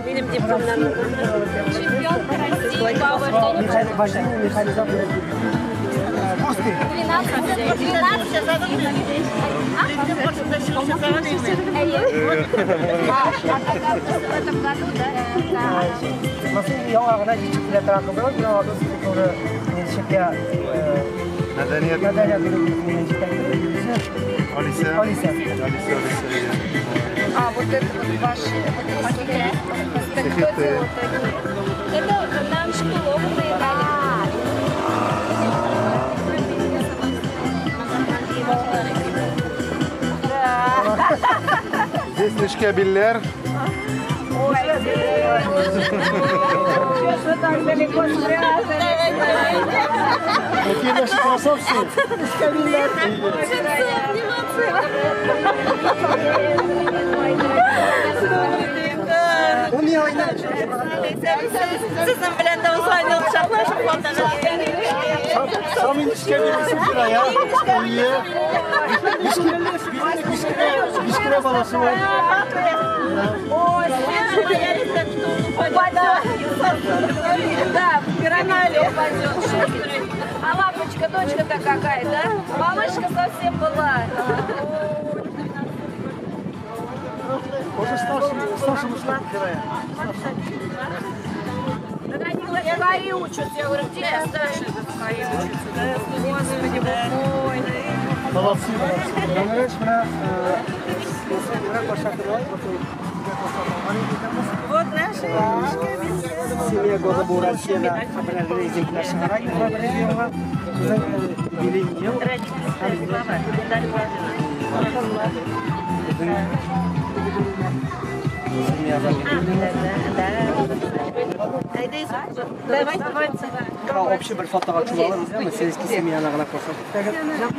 Минем дипломнан. Чемпионка России по вождению механизатора. Курский. 12. 12. В этом году, да? Да. Яңа гына җитеп килә торган кызыбыз, менә аны культура ничеккә Мәдәният. Мәдәният Алиса. Алиса. Алиса, Алиса. А, вот это вот ваши. Это кто делал такие? Это нам школовые дали. Здесь нечкәбилләр. Ой, Что ж вы так далеко спрятались? Какие наши красавцы! Сезнең белән дә узган ел кочаклашып Самый нечкәбиллесе бу я. Кечкенә баласы бар. Ой, свежая, что он упадет. Да, в пирамиде упадет. А лапочка, дочка-то какая, да? Малышка совсем была. Уже старший мужчина. Так они в КАИ учатся. Я говорю, где старшие в КАИ учатся? Господи, бог мой. Молодцы, молодцы. Вот наши. Семья года бу Россияда рейтинглар чыгара. Юбилей ел. Общий бер фотога төшеп алабыз, сельский семьяны гына күрсәтеп.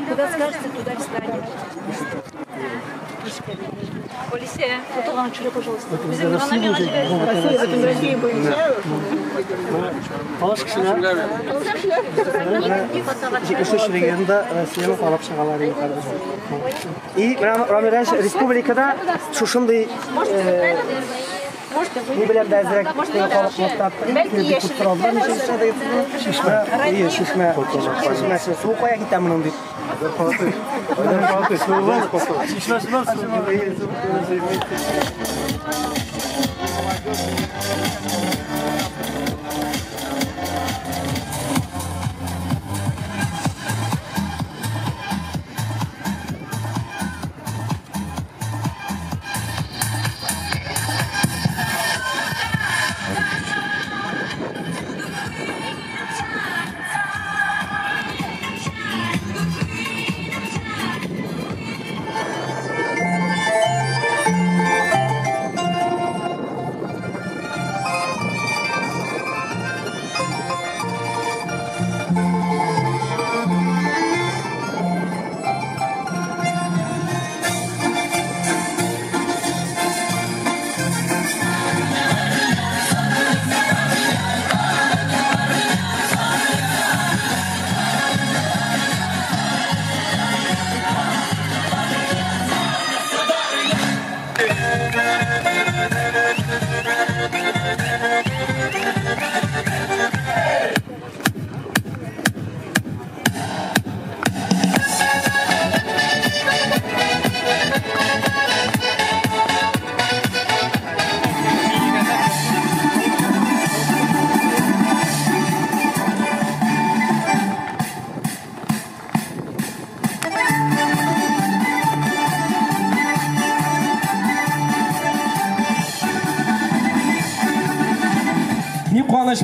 Куда скажете, туда встанет. Полиция, фотога төшерә, пожалуйста. Талаш кешеләр. 73 регионда Россияне карап чыгалар югары. И Рамирәш республикада шушындый ни белән дә әзрәк халык мактап Чишмә, чишмә, чишмә, су кая китә моның дип. Чишмә,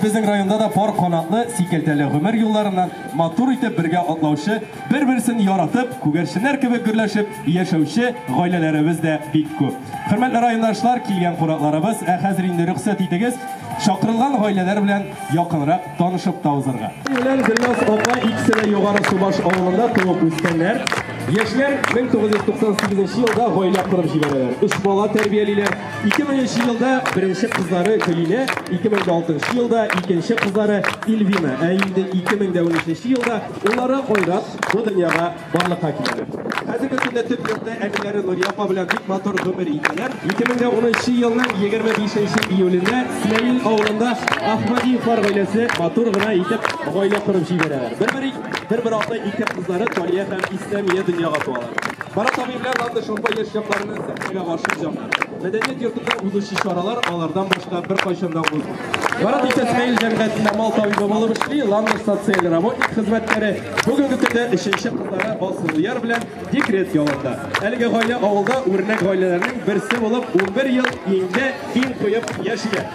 Безнең районда да пар канатлы, сикәлтәле гомер юлларыннан матур итеп бергә атлаучы, бер-берсен яратып, күгәрченнәр кебек гөрләшеп яшәүче гаиләләребез дә бик күп. Хөрмәтле райондашлар, килгән кунакларыбыз, ә хәзер инде рөхсәт итегез, чакырылган гаиләләр белән якынрак танышып та узарга. Белән Гөлназ апа икесе дә Югары Субаш авылында туып үскәннәр. Яшьләр 1998 елда гаилә корып җибәрәләр. Өч бала тәрбиялиләр. 2003 елда беренче кызлары Гөлинә, 2006 елда икенче кызлары Ильвина, ә инде 2013 елда уллары Айрат бу дөньяга барлыкка киләләр. Хәзерге көндә төп йортта әниләре Нурия апа белән бик матур гомер итәләр. 2010 елның 25 июлендә Смәел авылында Ахмадиевлар гаиләсе матур гына итеп гаилә корып җибәрәләр. Бер-бер бер-бер артлы ике кызлары Талия һәм Исламия дөньяга туалар. Марат абый белән Ландыш апа яшь чакларыннан сәхнәгә гашыйк җаннар. Мәдәният йортында узучы чаралар алардан башка беркайчан да узмый. Марат исә Смәел җәмгыятендә мал табибы булып эшли, Ландыш социаль работник хезмәткәре. Бүгенге көндә өченче кызлары Асылъяр белән декрет ялында. Әлеге гаилә авылда үрнәк гаиләләрнең берсе булып 11 ел иңдә иң куеп яшиләр.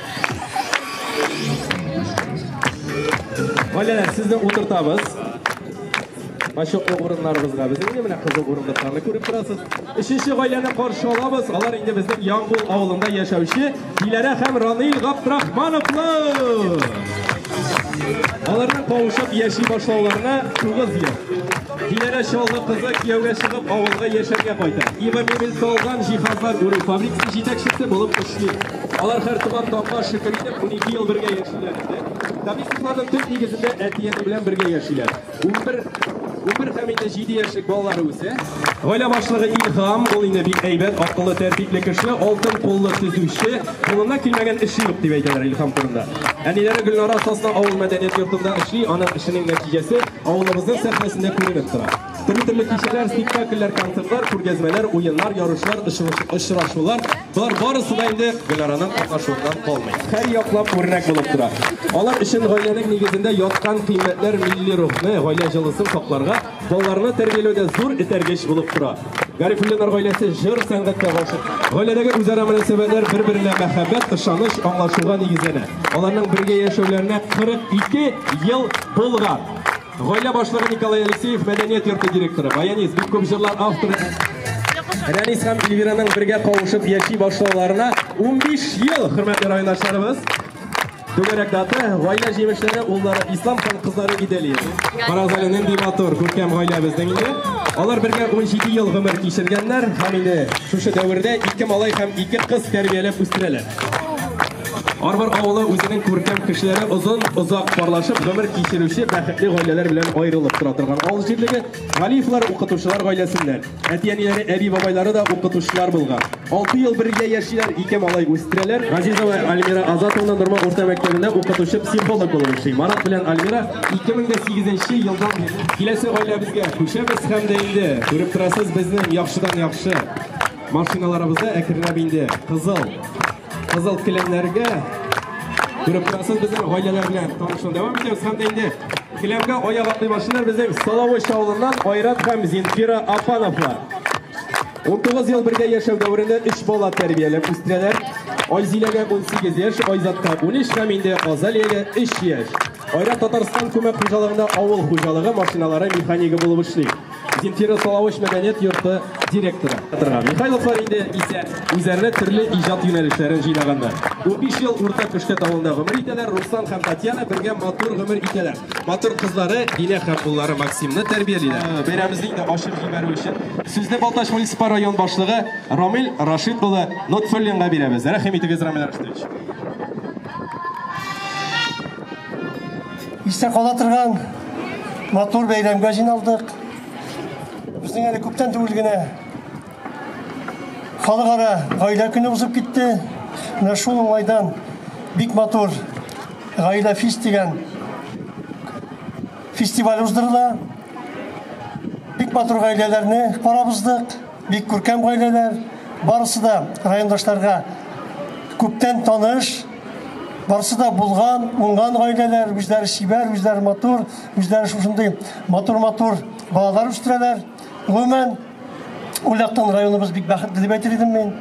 Гаиләләр, сезне утыртабыз. Почетлы урыннарыбызга без инде менә кызыл урындыкларны күреп торасыз. Өченче гаиләне каршы алабыз. Алар инде безнең Яңгул авылында яшәүче Диләрә һәм Ранил Габдрахмановлар. Аларның кавышып яши башлауларына 9 ел. Диләрә Чаллы кызы кияүгә чыгып авылга яшәргә кайта. Ива мебель салган җиһазлар үрү фабрикасы җитәкчесе булып эшли. Алар һәр туган таңга шөкер итеп 12 ел бергә яшиләр инде. Табибовларның төп нигезендә әти-әни белән бергә яшиләр. 11 11 һәм инде 7 яшьлек балалары үсә. Гаилә башлыгы Илһам, ул инде бик әйбәт, акыллы, тәртипле кеше, алтын куллы төзүче, кулына килмәгән эше юк дип әйтәләр Илһам турында. Әниләре Гөлнара Сосна авыл мәдәният йортында эшли, аның эшенең нәтиҗәсе авылыбызның сәхнәсендә күренеп тора. Төрле-төрле кичәләр, спектакльләр, концертлар, күргәзмәләр, уеннар, ярышлар, очрашулар, болар барысы да инде Гөлнараның катнашуыннан калмый. Һәр яклап үрнәк булып тора. Алар өчен гаиләнең нигезендә яткан кыйммәтләр милли рухны, гаилә җылысын сакларга, балаларны тәрбияләүдә зур этәргеч булып тора. Гарифуллиннар гаиләсе җыр сәнгатькә гашык. Гаиләдәге үзара мөнәсәбәтләр бер-беренә мәхәббәт, ышаныч, аңлашуга нигезләнә. Аларның бергә яшәүләренә 42 ел булган. Гаилә башлыгы Николай Алексеев мәдәният йорты директоры, баянист, бик күп җырлар авторы. Рәнис һәм Эльвираның бергә кавышып яши башлауларына 15 ел, хөрмәтле райондашларыбыз. Түгәрәк дата, гаилә җимешләре, уллары Ислам һәм кызлары Иделия. Карагыз әле, нинди матур, күркәм гаилә безнең инде. Алар бергә 17 ел гомер кичергәннәр һәм инде шушы дәвердә ике малай һәм ике кыз тәрбияләп үстерәләр. Арбор авылы үзенең күркәм кешеләре озын озак парлашып гомер кичерүче бәхетле гаиләләр белән аерылып тора торган авыл җирлеге. Галиевлар укытучылар гаиләсеннән. Әти-әниләре, әби-бабайлары да укытучылар булган. 6 ел бергә яшиләр, ике малай үстерәләр. Газизова Альмира Азатовна Норма урта мәктәбендә укытучы психолог булып эшли. Марат белән Альмира 2008 елдан киләсе гаиләбезгә күчәбез һәм дә инде күреп торасыз безнең яхшыдан яхшы машиналарыбызда әкренләп инде кызыл кызыл келәмнәргә күреп торасыз безнең гаиләләр белән танышуны дәвам итәбез һәм дә инде келәмгә аяк атлый башлыйлар безнең Салавыч авылыннан Айрат һәм Зинфира Апановлар. 19 ел бергә яшәү дәверендә 3 бала тәрбияләп үстерәләр. Айзиләгә 18 яшь, Айзатка 13 һәм инде Азалиягә 3 яшь. Айрат Татарстан күмәк хуҗалыгында авыл хуҗалыгы машиналары механигы булып эшли. Земфира Салавыч мәдәният йорты директоры. Михайловлар инде исә үзләренә төрле иҗат юнәлешләрен җыйнаганнар. 15 ел Урта Көшкәт авылында гомер итәләр. Руслан һәм Татьяна бергә матур гомер итәләр. Матур кызлары Динә һәм уллары Максимны тәрбиялиләр. Бәйрәмебезне инде ачып җибәрү өчен сүзне Балтач муниципаль район башлыгы Рамил Рашид улы Нотфуллинга бирәбез. Рәхим итегез, Рамил Рашидович. Истә кала торган матур бәйрәмгә җыйналдык. Безнең әле күптән түгел генә халыкара гаилә көне узып китте. Менә шул уңайдан бик матур Гаилә фест дигән фестиваль уздырыла. Бик матур гаиләләрне карап уздык. Бик күркәм гаиләләр. Барысы да райондашларга күптән таныш. Барысы да булган, уңган гаиләләр, үзләре чибәр, үзләре матур, үзләре шушындый матур-матур балалар үстерәләр. Гомумән, ул яктан районыбыз бик бәхетле дип әйтер идем мин.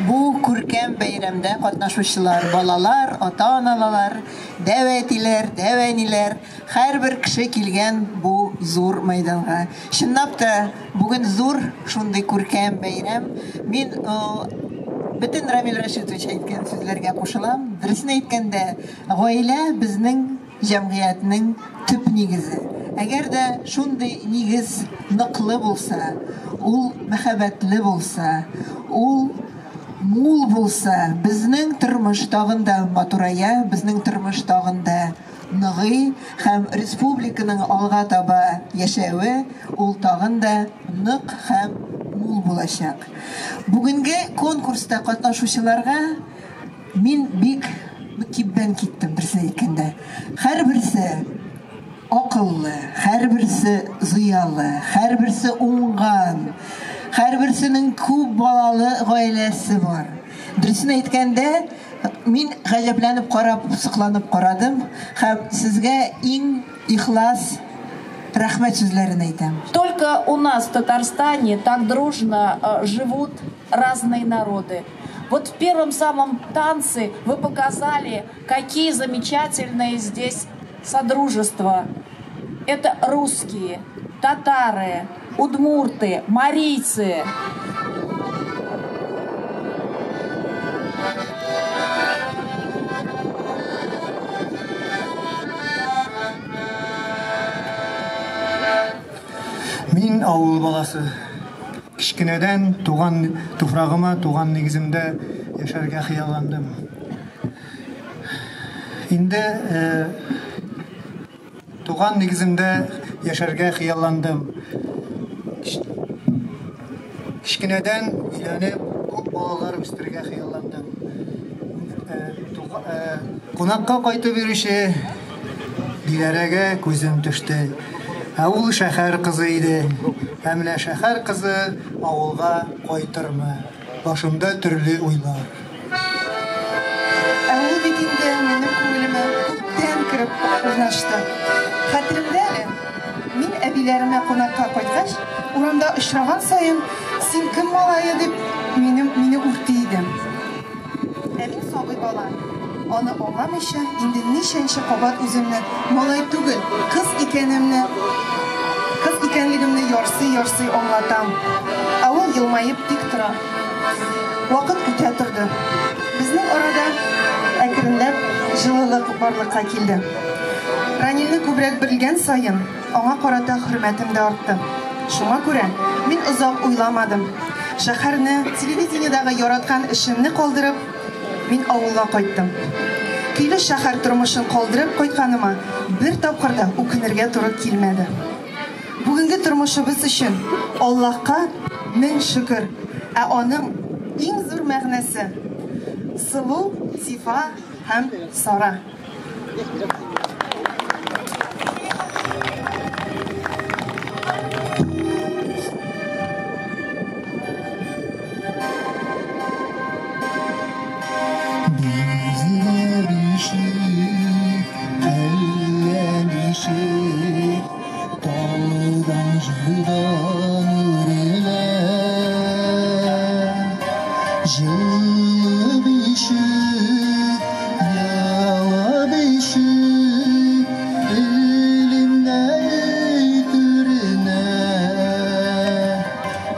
Бу күркәм бәйрәмдә катнашучылар, балалар, ата-аналар, дәү әтиләр, дәү әниләр, һәрбер кеше килгән бу зур мәйданга. Чынлап та, бүген зур шундый күркәм бәйрәм. Мин бөтен Рамил Рашитович әйткән сүзләргә кушылам. Дөресен әйткәндә, гаилә безнең җәмгыятьнең төп нигезе. Әгәр дә шундый нигез ныклы булса, ул мәхәббәтле булса, ул мул булса, безнең тормыш тагын да матурая, безнең тормыш тагын да ныгый һәм республиканың алга таба яшәве ул тагын да нык һәм мул булачак. Бүгенге конкурста катнашучыларга мин бик мөкиббән киттем, берсе әйткәндә. Һәрберсе акыллы, һәрберсе зыялы, һәрберсе уңган, һәрберсенең күп балалы гаиләсе бар. Дөресен әйткәндә, мин гаҗәпләнеп карап, сокланып карадым һәм сезгә иң ихлас рәхмәт сүзләрен әйтәм. Только у нас в Татарстане так дружно живут разные народы. Вот в первом самом танце вы показали, какие замечательные здесь содружества. Это русские, татары, удмурты, марийцы. Мин авыл баласы. Кечкенәдән туган туфрагыма, туган нигеземдә яшәргә хыялландым. Инде туган нигеземдә яшәргә хыялландым. Кечкенәдән өйләнеп, күп балалар үстерергә хыялландым. Кунакка кайтып йөрүче Диләрәгә күзем төште. Ә ул шәһәр кызы иде. Ә менә шәһәр кызы авылга кайтырмы? Башымда төрле уйлар. Ә ул бит инде минем күңелемә күптән кереп урнашты. Хәтеремдә әле, мин әбиләремә кунакка кайткач, урамда очраган саен, син кем малае дип, минем мине үрти иде. Ә мин сабый бала. Аны аңламыйча, инде ничәнче кабат үземне малай түгел, кыз икәнемне, кыз икәнлегемне ярсый-ярсый аңлатам. Ә ул елмаеп тик тора. Вакыт үтә торды. Безнең арада әкренләп җылылык барлыкка килде. Ранилне күбрәк белгән саен, аңа карата хөрмәтем дә артты. Шуңа күрә мин озак уйламадым. Шәһәрне, телевидениедагы яраткан эшемне калдырып, мин авылга кайттым. Көйле шәһәр тормышын калдырып кайтканыма бер тапкыр да үкенергә туры килмәде. Бүгенге тормышыбыз өчен Аллаһка мең шөкер. Ә аның иң зур мәгънәсе сылу, Зифа һәм Сара. Бездә бишек, әллә ничек, талдан җырдан үрелә. Җылы бишек, ялы бишек, эленә түренә.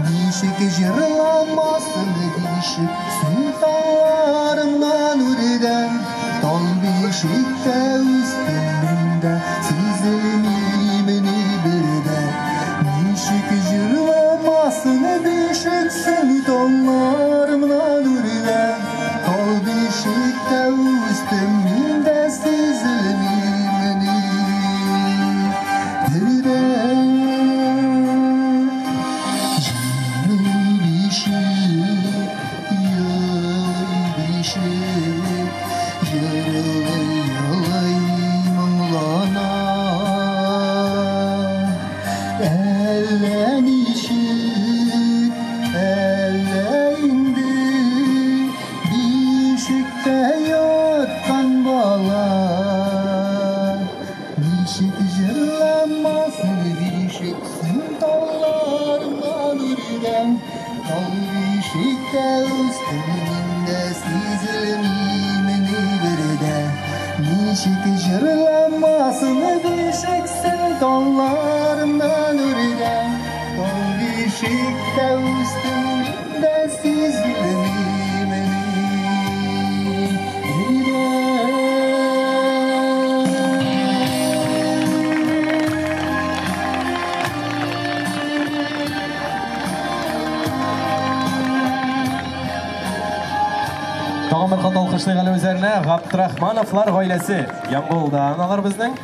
Ничек җырламасын бишек, син талларымнан үргән, тал бишектә үстем мин дә, сизелмимени бер дә. Ничек җырламасын бишек, син талларымнан үргән, тал бишектә үстем мин дә, сизелмимени бер дә. Җылы бишек, елый бишек, җырлый-елый моңлана. Әллә ничек, әллә инде бишектә яткан бала. Ничек җырламасын бишек, син талларымнан үргән, тал бишектә үстем мин дә, сизелмимени бер дә. Ничек җырламасын бишек, син талларымнан үргән, тал бишектә үстем мин дә, сизелмимени бер дә. Алкышлыйк әле үзләренә Габдрахмановлар гаиләсе. Ямбулдан алар безнең.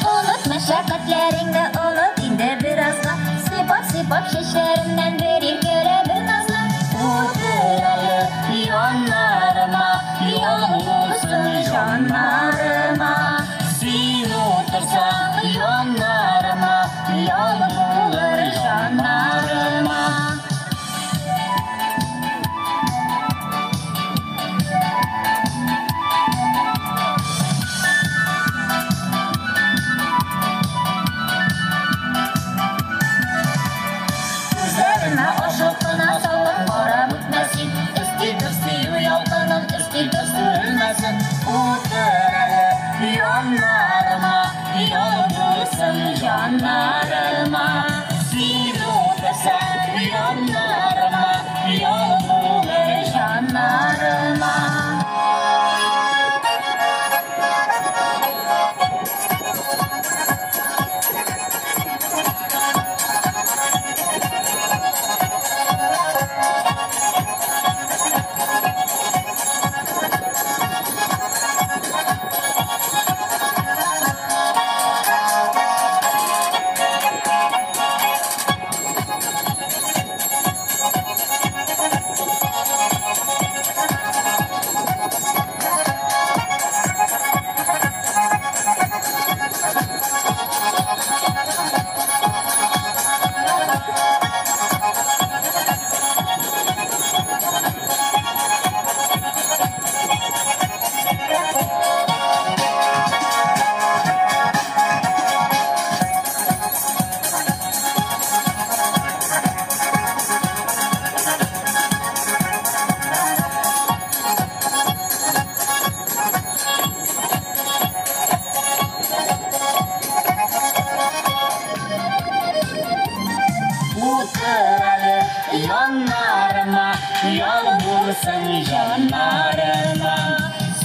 Оныт мәшәкатьләреңне, оныт инде беразга. Сыйпап-сыйпап чәчләремнән бер иркәлә, бер назла. Утыр әле яннарыма, ял булсын җаннарыма. Син утырсаң яннарыма, ял булыр җаннарыма. Күзләремә ашык кына салып карап үтмә син. Өстидер сөю ялкының, өстидер сүрелмәсен. Утыр әле яннарыма, ял булсын җаннарыма. Син утырсаң яннарыма, ял булыр җаннарыма. Утыр әле яннарыма, ял булсын җаннарыма.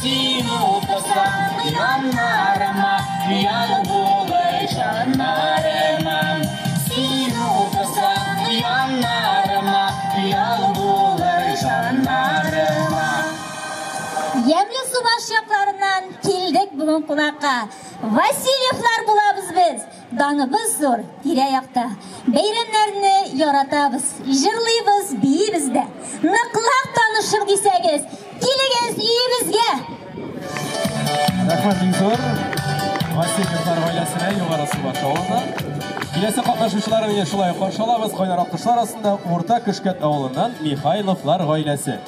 Син утырсаң яннарыма, ял булыр җаннарыма. Син утырсаң яннарыма, ял булыр җаннарыма. Ямьле Субаш якларыннан килдек бүген кунакка. Васильевлар булабыз без. Даныбыз зур тирә-якта. Бәйрәмнәрне яратабыз, җырлыйбыз, биибез дә. Ныклап танышык дисәгез, килегез өебезгә. Рәхмәт бик зур. Васильевлар гаиләсенә Югары Субаш авылыннан. Киләсе катнашучыларын менә шулай каршы алабыз. Кайнар алкышлар астында Урта Көшкәт авылыннан Михайловлар гаиләсе.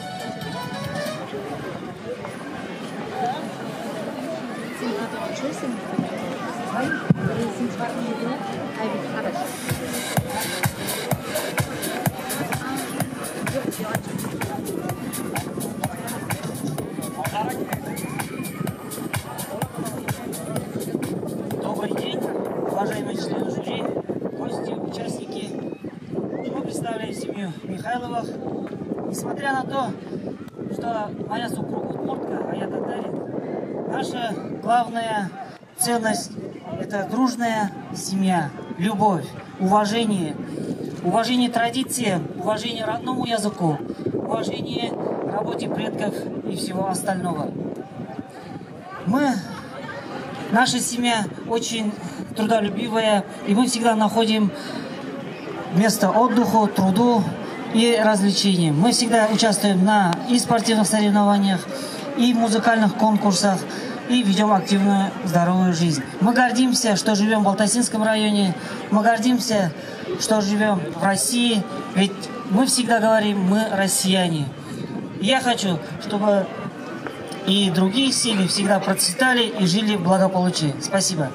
Добрый день, уважаемые члены жюри, гости, участники. Мы представляем семью Михайловых. Несмотря на то, что моя супруга удмуртка, а я татарин, наша главная ценность – это дружная семья, любовь, уважение, уважение традициям, уважение родному языку, уважение работе предков и всего остального. Наша семья очень трудолюбивая, и мы всегда находим место отдыху, труду и развлечениям. Мы всегда участвуем на и спортивных соревнованиях, и музыкальных конкурсах, и ведем активную здоровую жизнь. Мы гордимся, что живем в Балтасинском районе, мы гордимся, что живем в России, ведь мы всегда говорим, мы россияне. Я хочу, чтобы и другие семьи всегда процветали и жили в благополучии. Спасибо.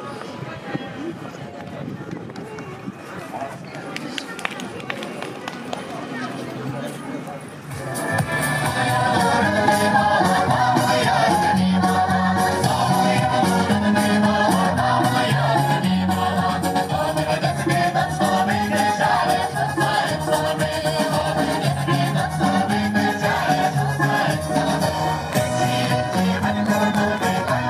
Thank you.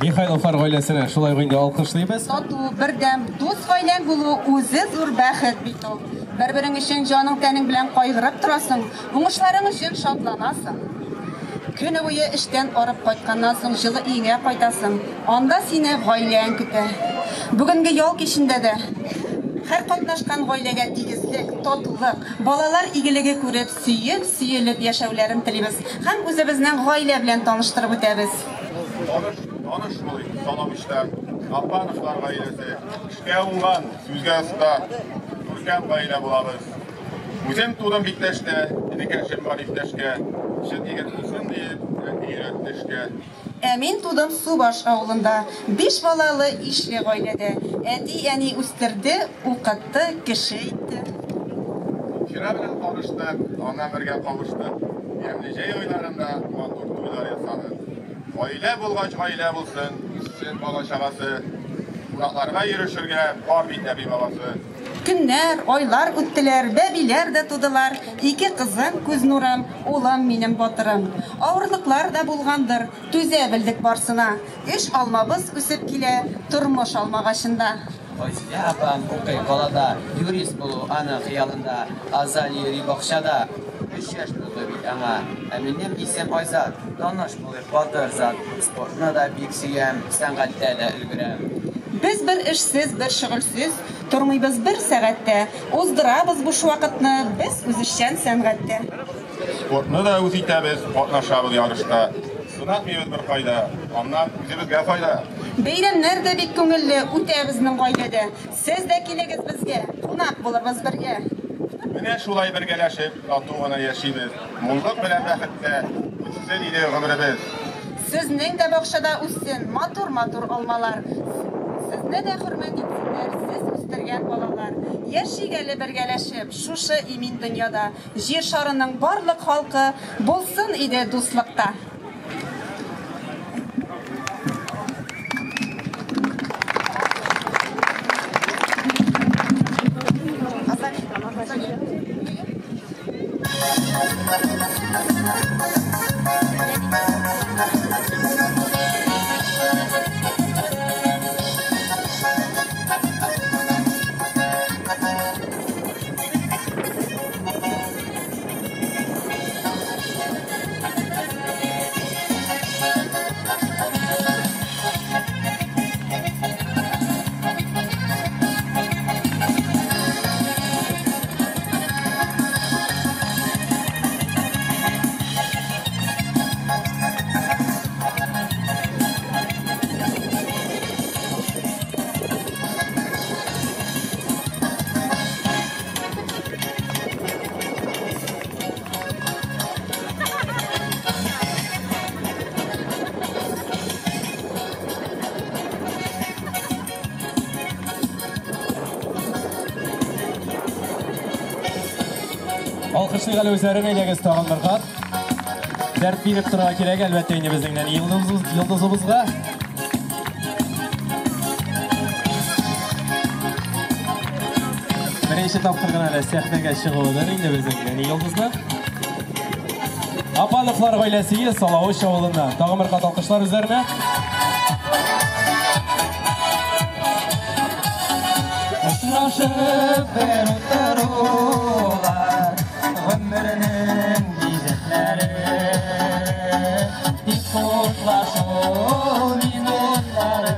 Михайловлар гаиләсенә шулай ук инде алкышлыйбыз. Тату, бердәм, дус гаиләң булу үзе зур бәхет бит ул. Бер-берең өчен җаның-тәнең белән кайгырып торасың, уңышларың өчен шатланасың. Көне буе эштән арып кайтканнан соң җылы өеңә кайтасың. Анда сине гаиләң көтә. Бүгенге ял кичендә дә һәр катнашкан гаиләгә тигезлек, татулык, балалар игелеге күреп, сөеп, сөелеп яшәүләрен телибез һәм үзебезнең гаилә белән таныштырып үтәбез. Таныш, таныш булыйк, Салавычта Апановлар гаиләсе, эшкә уңган, сүзгә оста, күркәм гаилә булабыз. Үзем тудым Биктәштә, энекәшем бар иптәшкә, чын егет булсын диеп, әти өйрәтте эшкә. Ә мин тудым Субаш авылында, биш балалы ишле гаиләдә. Әти-әни үстерде, укытты, кеше итте. Зөлфирә белән таныштык, аннан бергә кавыштык. Ямьле җәй айларында матур туйлар ясадык. Гаилә булгач гаилә булсын, үссен бала-чагасы. Кунакларга йөрешергә бар бит әби-бабасы. Көннәр, айлар үттеләр, бәбиләр дә тудылар. Ике кызым, күз нурым, улым минем батырым. Авырлыклар да булгандыр, түзә белдек барсына. Өч алмабыз үсеп килә, тормыш алмагачында. Айзилә апам укый калада, юрист булу аның хыялында. Азалия йөри бакчада, өч яшь тулды бит аңа. Ә минем исем Айзат, таныш булыйк, батыр зат. Спортны да бик сөям, сәнгатьтә дә өлгерәм. Без бер эшсез, бер шөгыльсез тормыйбыз бер сәгать тә. Уздырабыз буш вакытны без үзешчән сәнгатьтә. Спортны да үз итәбез, катнашабыз ярышта. Сынатмыйбыз беркайда, аннан үзебезгә файда. Бәйрәмнәр дә бик күңелле үтә безнең гаиләдә. Сез дә килегез безгә, кунак булырбыз бергә. Менә шулай бергәләшеп, тату гына яшибез. Муллык белән бәхеттә үтсен иде гомеребез. Сезнең дә бакчада үссен матур-матур алмалар. Сезне дә хөрмәт итсеннәр сез үстергән балалар. Яшик әле бергәләшеп шушы имин дөньяда. Җир шарының барлык халкы булсын иде дуслыкта. Алкышлыйк әле үзләрен, әйдәгез тагын бер кат. Дәрт биреп торырга кирәк, әлбәттә, инде безнең нәни йолдызыбызга. Беренче тапкыр гына әле сәхнәгә чыгуыдыр инде безнең нәни йолдызны. Апановлар гаиләсе Салавыч авылыннан. Тагын бер кат алкышлар үзләренә. Очрашып бер утырулар, гомернең бизәкләре. Тик хушлашу минутлары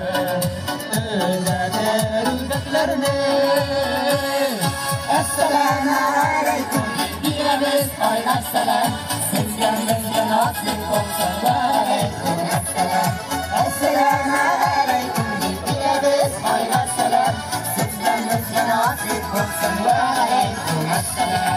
өзәдер үзәкләрне. Әссәламу алейкум, бирәбез кайнар сәлам. Сезгә безгә насыйп булсын, вә алейкум әссәлам. Әссәламу алейкум, бирәбез кайнар сәлам. Сезгә безгә насыйп булсын, вә алейкум әссәлам.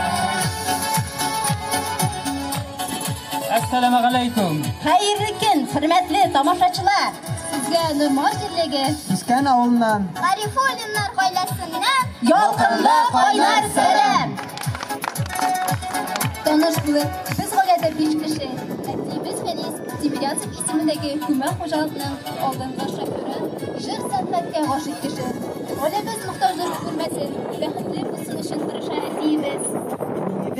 Әссәламу алейкум. Хәерле көн, хөрмәтле тамашачылар. Сезгә Норман җирлеге Үскән авылыннан Гарифуллиннар гаиләсеннән ялкынлы кайнар сәлам. Таныш булып, без гаиләдә 5 кеше. Әтиебез Фәнис Тимирязев исемендәге күмәк хуҗалыкның алдынгы шоферы, җыр сәнгатькә гашыйк кеше. Гаиләбез мохтаҗлык күрмәсен, бәхетле булсын өчен тырыша әтиебез.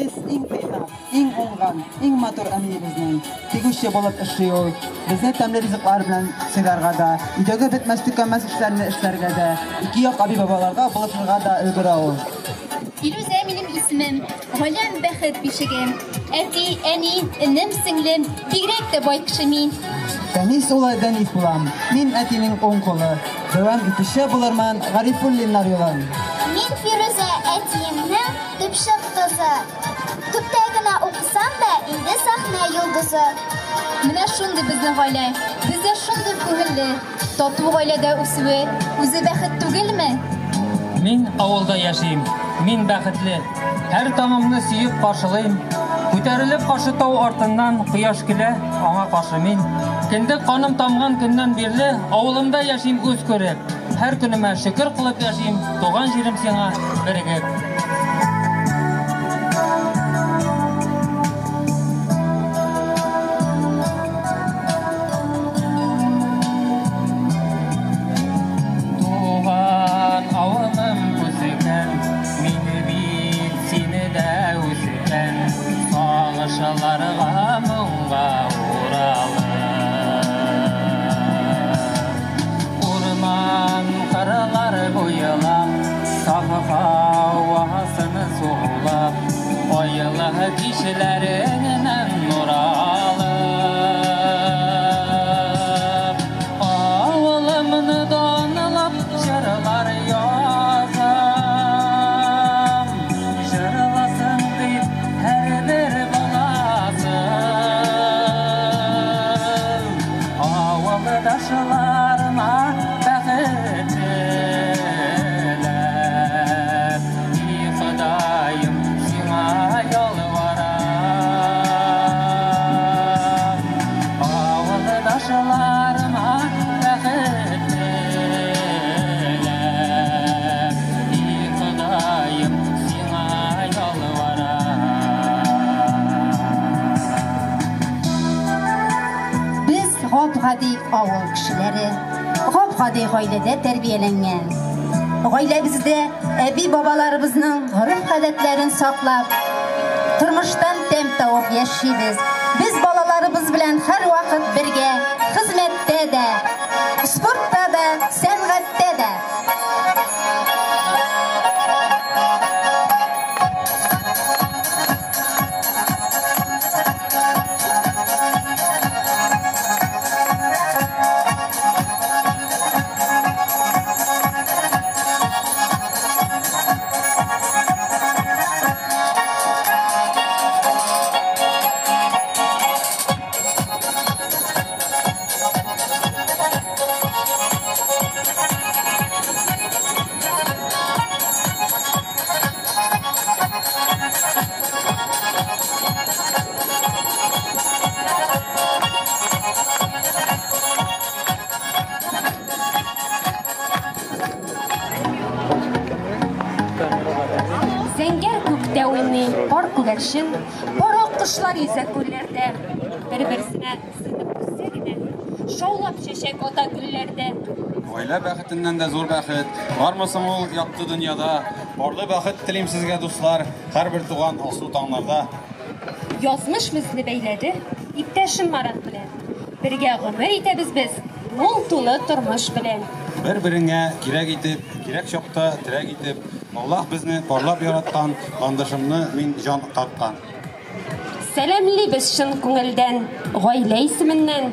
Фәнис иң тыйнак, иң уңган, иң матур әниебезнең. Тегүче булып эшли ул. Безне тәмле ризыклар белән сыйларга да, өйдәге бетмәс-төкәнмәс эшләрне эшләргә дә, ике як әби-бабаларга булышырга да өлгерә ул. Илүзә минем исемем, гаиләм бәхет бишегем. Әти, әни, энем, сеңлем, бигрәк тә бай кеше мин. Фәнис улы Дәниф булам. Мин әтинең уң кулы. Дәвам итүче булырмын Гарифуллиннар юлын. Мин Фирүзә, әтиемнең төпчек кызы. Төптә генә укысам да, инде сәхнә йолдызы. Менә шундый безнең гаилә. Бездә шундый күңелле, тату гаиләдә үсүе үзе бәхет түгелме? Мин авылда яшим, мин бәхетле. Һәр таңымны сөеп каршылыйм. Күтәрелеп каршы тау артыннан кояш көлә, аңа каршы мин. Кендек каным тамган көннән бирле авылымда яшим үз күреп. Һәр көнемә шөкер кылып яшим, туган җирем сиңа берегеп. Туган авылым үсекән, мине бит сине дә үсекән. Сагышларга моңга уралып. Урман кырлар буйлап, саф һавасын сулап, айлы кичләреңнән нур алып. Авылымны данлап җырлар язам, җырласын дип һәрбер баласы. Авылдашларыма бәхет теләп, и Ходаем, сиңа ялварам. Авылдашларыма бәхет теләп, и Ходаем, сиңа ялварам. Без гап-гади авыл кешеләре, гап-гади гаиләдә тәрбияләнгән. Гаиләбездә әби-бабаларыбызның гореф-гадәтләрен саклап, тормыштан тәм табып яшибез. Без балаларыбыз белән һәрвакыт бергә, хезмәттә дә, спортта да, сәнгатьтә дә. Зәңгәр күктә уйный пар күгәрчен, пар аккошлар йөзә күлләрдә. Бер-берсенә сыйнып үссә генә, шаулап чәчәк ата гөлләрдә. Гаилә бәхетеннән дә зур бәхет бармы соң ул якты дөньяда? Парлы бәхет телим сезгә, дуслар, һәрбер туган алсу таңнарда. Язмыш безне бәйләде иптәшем Марат белән. Бергә гомер итәбез без мул тулы тормыш белән. Бер-береңә кирәк итеп, кирәк чакта терәк итеп, Аллаһ безне парлап яраткан, ландышымны мин җан тарткан. Сәламлибез чын күңелдән, гаилә исеменнән.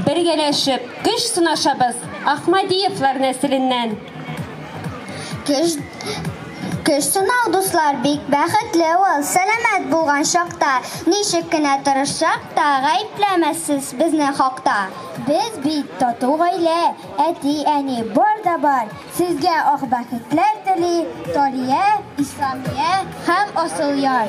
Бергәләшеп көч сынашабыз Ахмадиевлар нәселеннән. Көч, көч сынау, дуслар, бик бәхетле ул. Сәламәт булган чакта, ничек кенә тырышсак та, гаепләмәссез безне хакта. Без бит тату гаилә, әти, әни бар да бар. Сезгә ак бәхетләр тели Талия, Исламия һәм Асылъяр.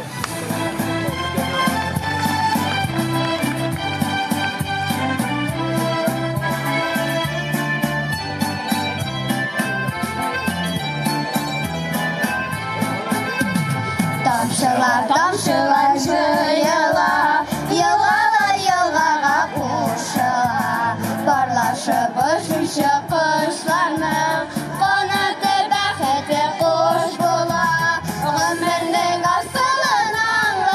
Тамчылар, тамчылар җыела, елгалар елгага кушыла. Парлашып очучы кошларның канаты бәхете кош була. Гомернең асылын аңлап,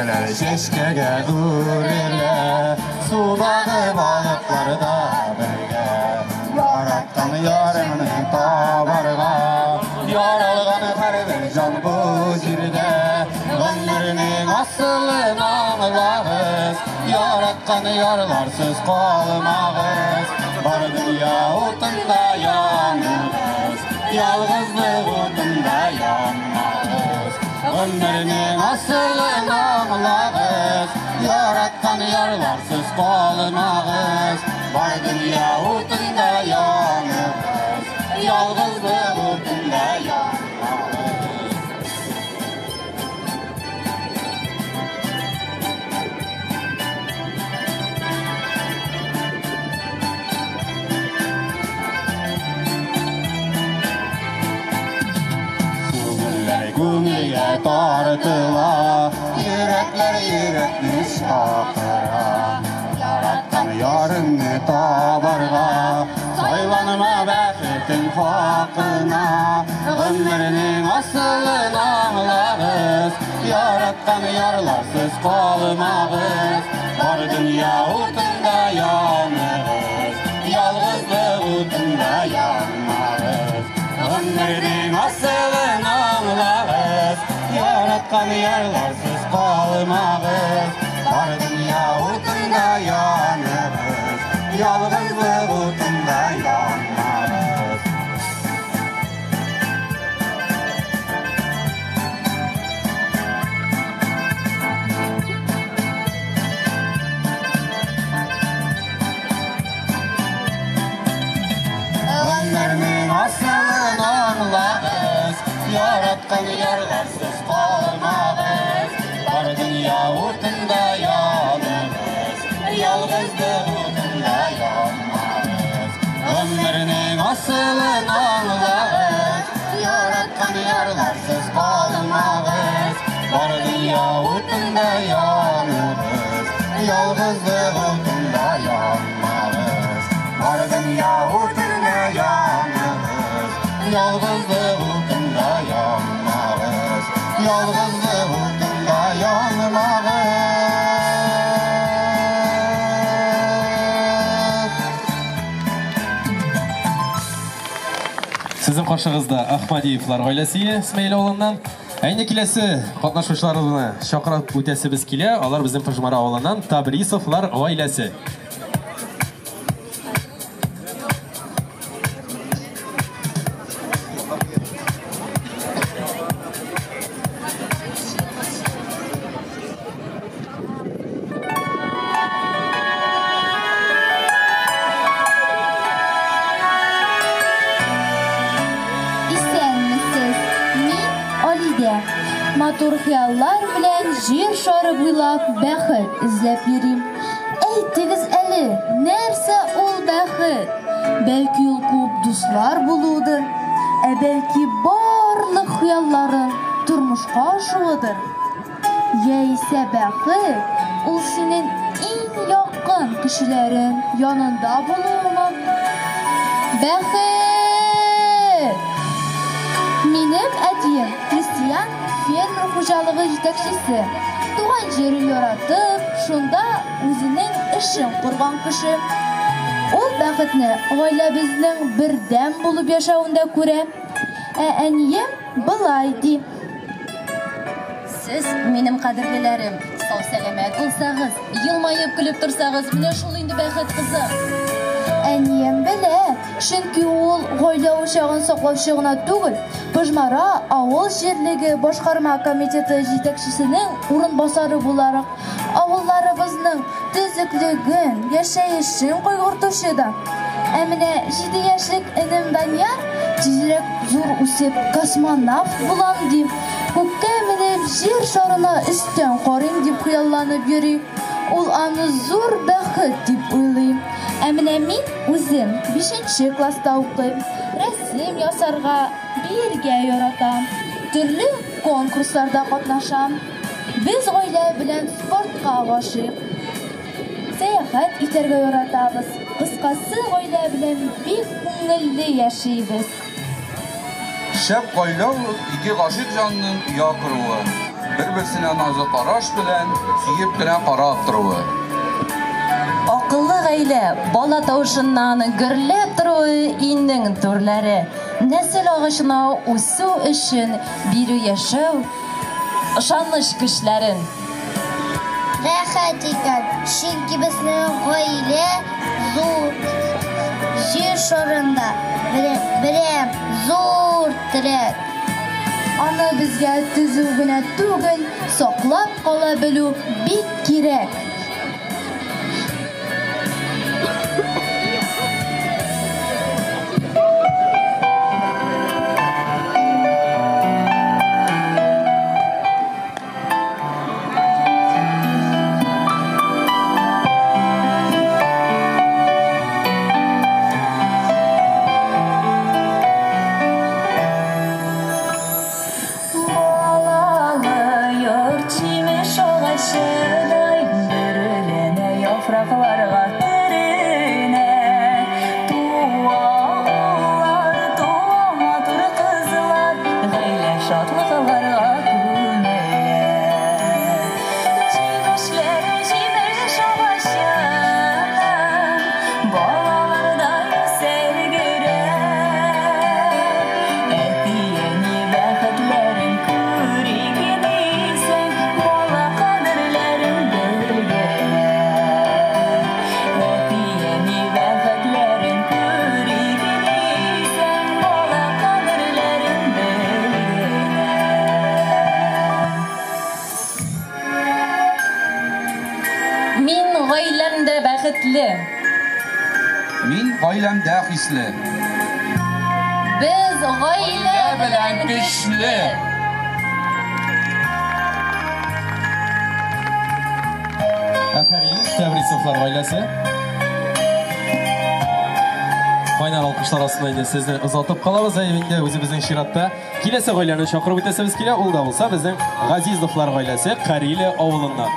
Чәчкәләр чәчкәгә үрелә, судагы балыклар да бергә. Яраткан ярыңны табарга, яралган һәрбер җан бу җирдә. Гомернең асылын аңлагыз, яраткан ярларсыз калмагыз. Бар дөнья утында яныгыз, ялгызлык утында янмагыз. Гомернең асылын аңлагыз, яраткан ярларсыз калмагыз. Бар дөнья утында яныгыз, ялгызлык утында янмагыз. Күңелгә тартыла, йөрәкләр йөрәкне чакыра. Яраткан ярыңны табарга, сайланма бәхетең хакына. Гомернең асылын аңлагыз, яраткан ярларсыз калмагыз. Бар дөнья утында яныгыз, ялгызлык утында янмагыз. Гомернең асылын аңлагыз, яраткан ярларсыз калмагыз. Бар дөнья утында яныгыз, ялгызлык утында янмагыз. Гомернең асылын аңлагыз, яраткан ярларсыз калмагыз. Бар дөнья утында яныгыз, ялгызлык утында янмагыз. Гомернең асылын аңлагыз, яраткан ярларсыз калмагыз. Бар дөнья утында яныгыз, ялгызлык утында янмагыз. Бар дөнья утында яныгыз, ялгызлык утында янмагыз. Ялгызлык утында янмагыз. Сезнең каршыгызда Ахмадиевлар гаиләсе Исмәил авылыннан. Ә инде киләсе катнашучыларыбызны чакырып үтәсебез килә. Алар безнең Пыжмара авылыннан Табрисовлар гаиләсе. Исәнмесез, мин Алидә. Матур хыяллар белән җир шары буйлап бәхет эзләп йөрим. Әйтегез әле, нәрсә ул бәхет? Бәлки ул күп дуслар булуыдыр, ә бәлки барлык хыялларың тормышка ашуыдыр. Яисә бәхет ул синең иң якын кешеләрең янында булуымы? Бәхет! Минем әтием крестьян фермер хуҗалыгы җитәкчесе. Туган җирен яратып, шунда үзенең эшен корган кеше. Ул бәхетне гаиләбезнең бердәм булып яшәвендә күрә. Ә әнием былай ди. Сез минем кадерлеләрем, сау-сәламәт булсагыз, елмаеп көлеп торсагыз, менә шул инде бәхет, кызым. Әнием белә, чөнки ул гаилә учагын саклаучы гына түгел, Пыжмара авыл җирлеге башкарма комитеты җитәкчесенең урынбасары буларак, авылларыбызның төзеклеген, яшәешен кайгыртучы да. Ә менә 7 яшьлек энем Данияр тизрәк зур үсеп космонавт булам дип, күккә менеп җир шарына өстән карыйм дип хыялланып йөри. Ул аны зур бәхет дип уйлый. Ә менә мин үзем 5 класста укыйм. Рәсем ясарга, биергә яратам. Төрле конкурсларда катнашам. Без гаилә белән спортка гашыйк. Сәяхәт итәргә яратабыз. Кыскасы, гаилә белән бик күңелле яшибез. Шәп гаилә ул ике гашыйк җанның оя коруы. бер-берсенә назлы караш белән сөеп кенә карап торуы. Акыллы гаилә, бала тавышыннан гөрләп торуы өйнең түрләре. Нәсел агачына үсү өчен бирү яшәү ышаныч көчләрен. Рәхәт икән, чөнки безнең гаилә зур. Җир шарында берәм зур терәк. Аны безгә төзү генә түгел, саклап кала белү бик кирәк. Балалы йорт җимеш агачыдай бөреләнә, яфракларга төренә. Туа уллар, туа матур кызлар, гаилә шатлыкларга күмелә. Җимешләре җимеш агачының, балалардай үсә өлгерә. Әти-әни бәхетләрен күрик дисәң, бала кадерләрен белгәнә. Әти-әни бәхетләрен күрик дисәң, бала кадерләрен белгәнә. Мин гаиләмдә бәхетле. Мин гаиләмдә хисле. Без гаилә белән көчле. Афәрин, Тәбрисовлар гаиләсе. Кайнар алкышлар астында инде сезне озатып калабыз. Ә инде үзебезнең чиратта киләсе гаиләне чакырып үтәсебез килә. Ул да булса безнең Газизовлар гаиләсе Кариле авылыннан.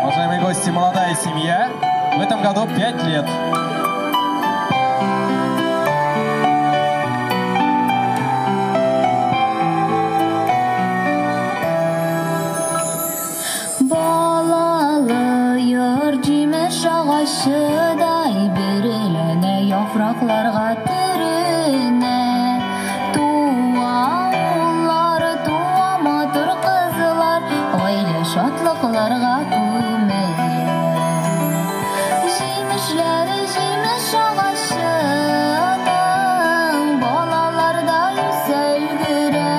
Уважаемые гости, молодая семья. В этом году 5 лет. Балалы йорт җимеш агачыдай бөреләнә, яфракларга төренә. Туа уллар, туа матур кызлар, гаилә шатлыкларга күмелә. Җимешләре җимеш агачының, балалардай үсә өлгерә.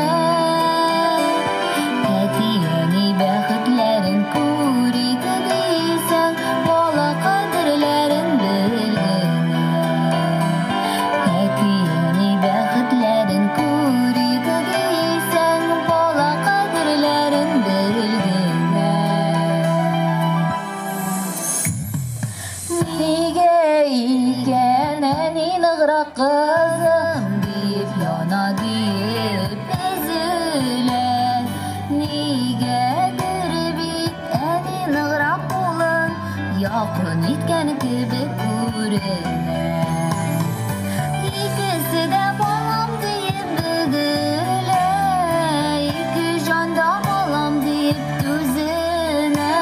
Әти-әни бәхетләрен күрик дисәң, бала кадерләрен белгәнә. Әти-әни бәхетләрен күрик дисәң, бала кадерләрен белгәнә. Нигә икән әни ныграк кызым дип яна диеп өзелә? Нигәдер бит әни ныграк улын якын иткән кебек күренә. Икесе дә балам диеп бөгелә, ике җанда балам диеп түзенә.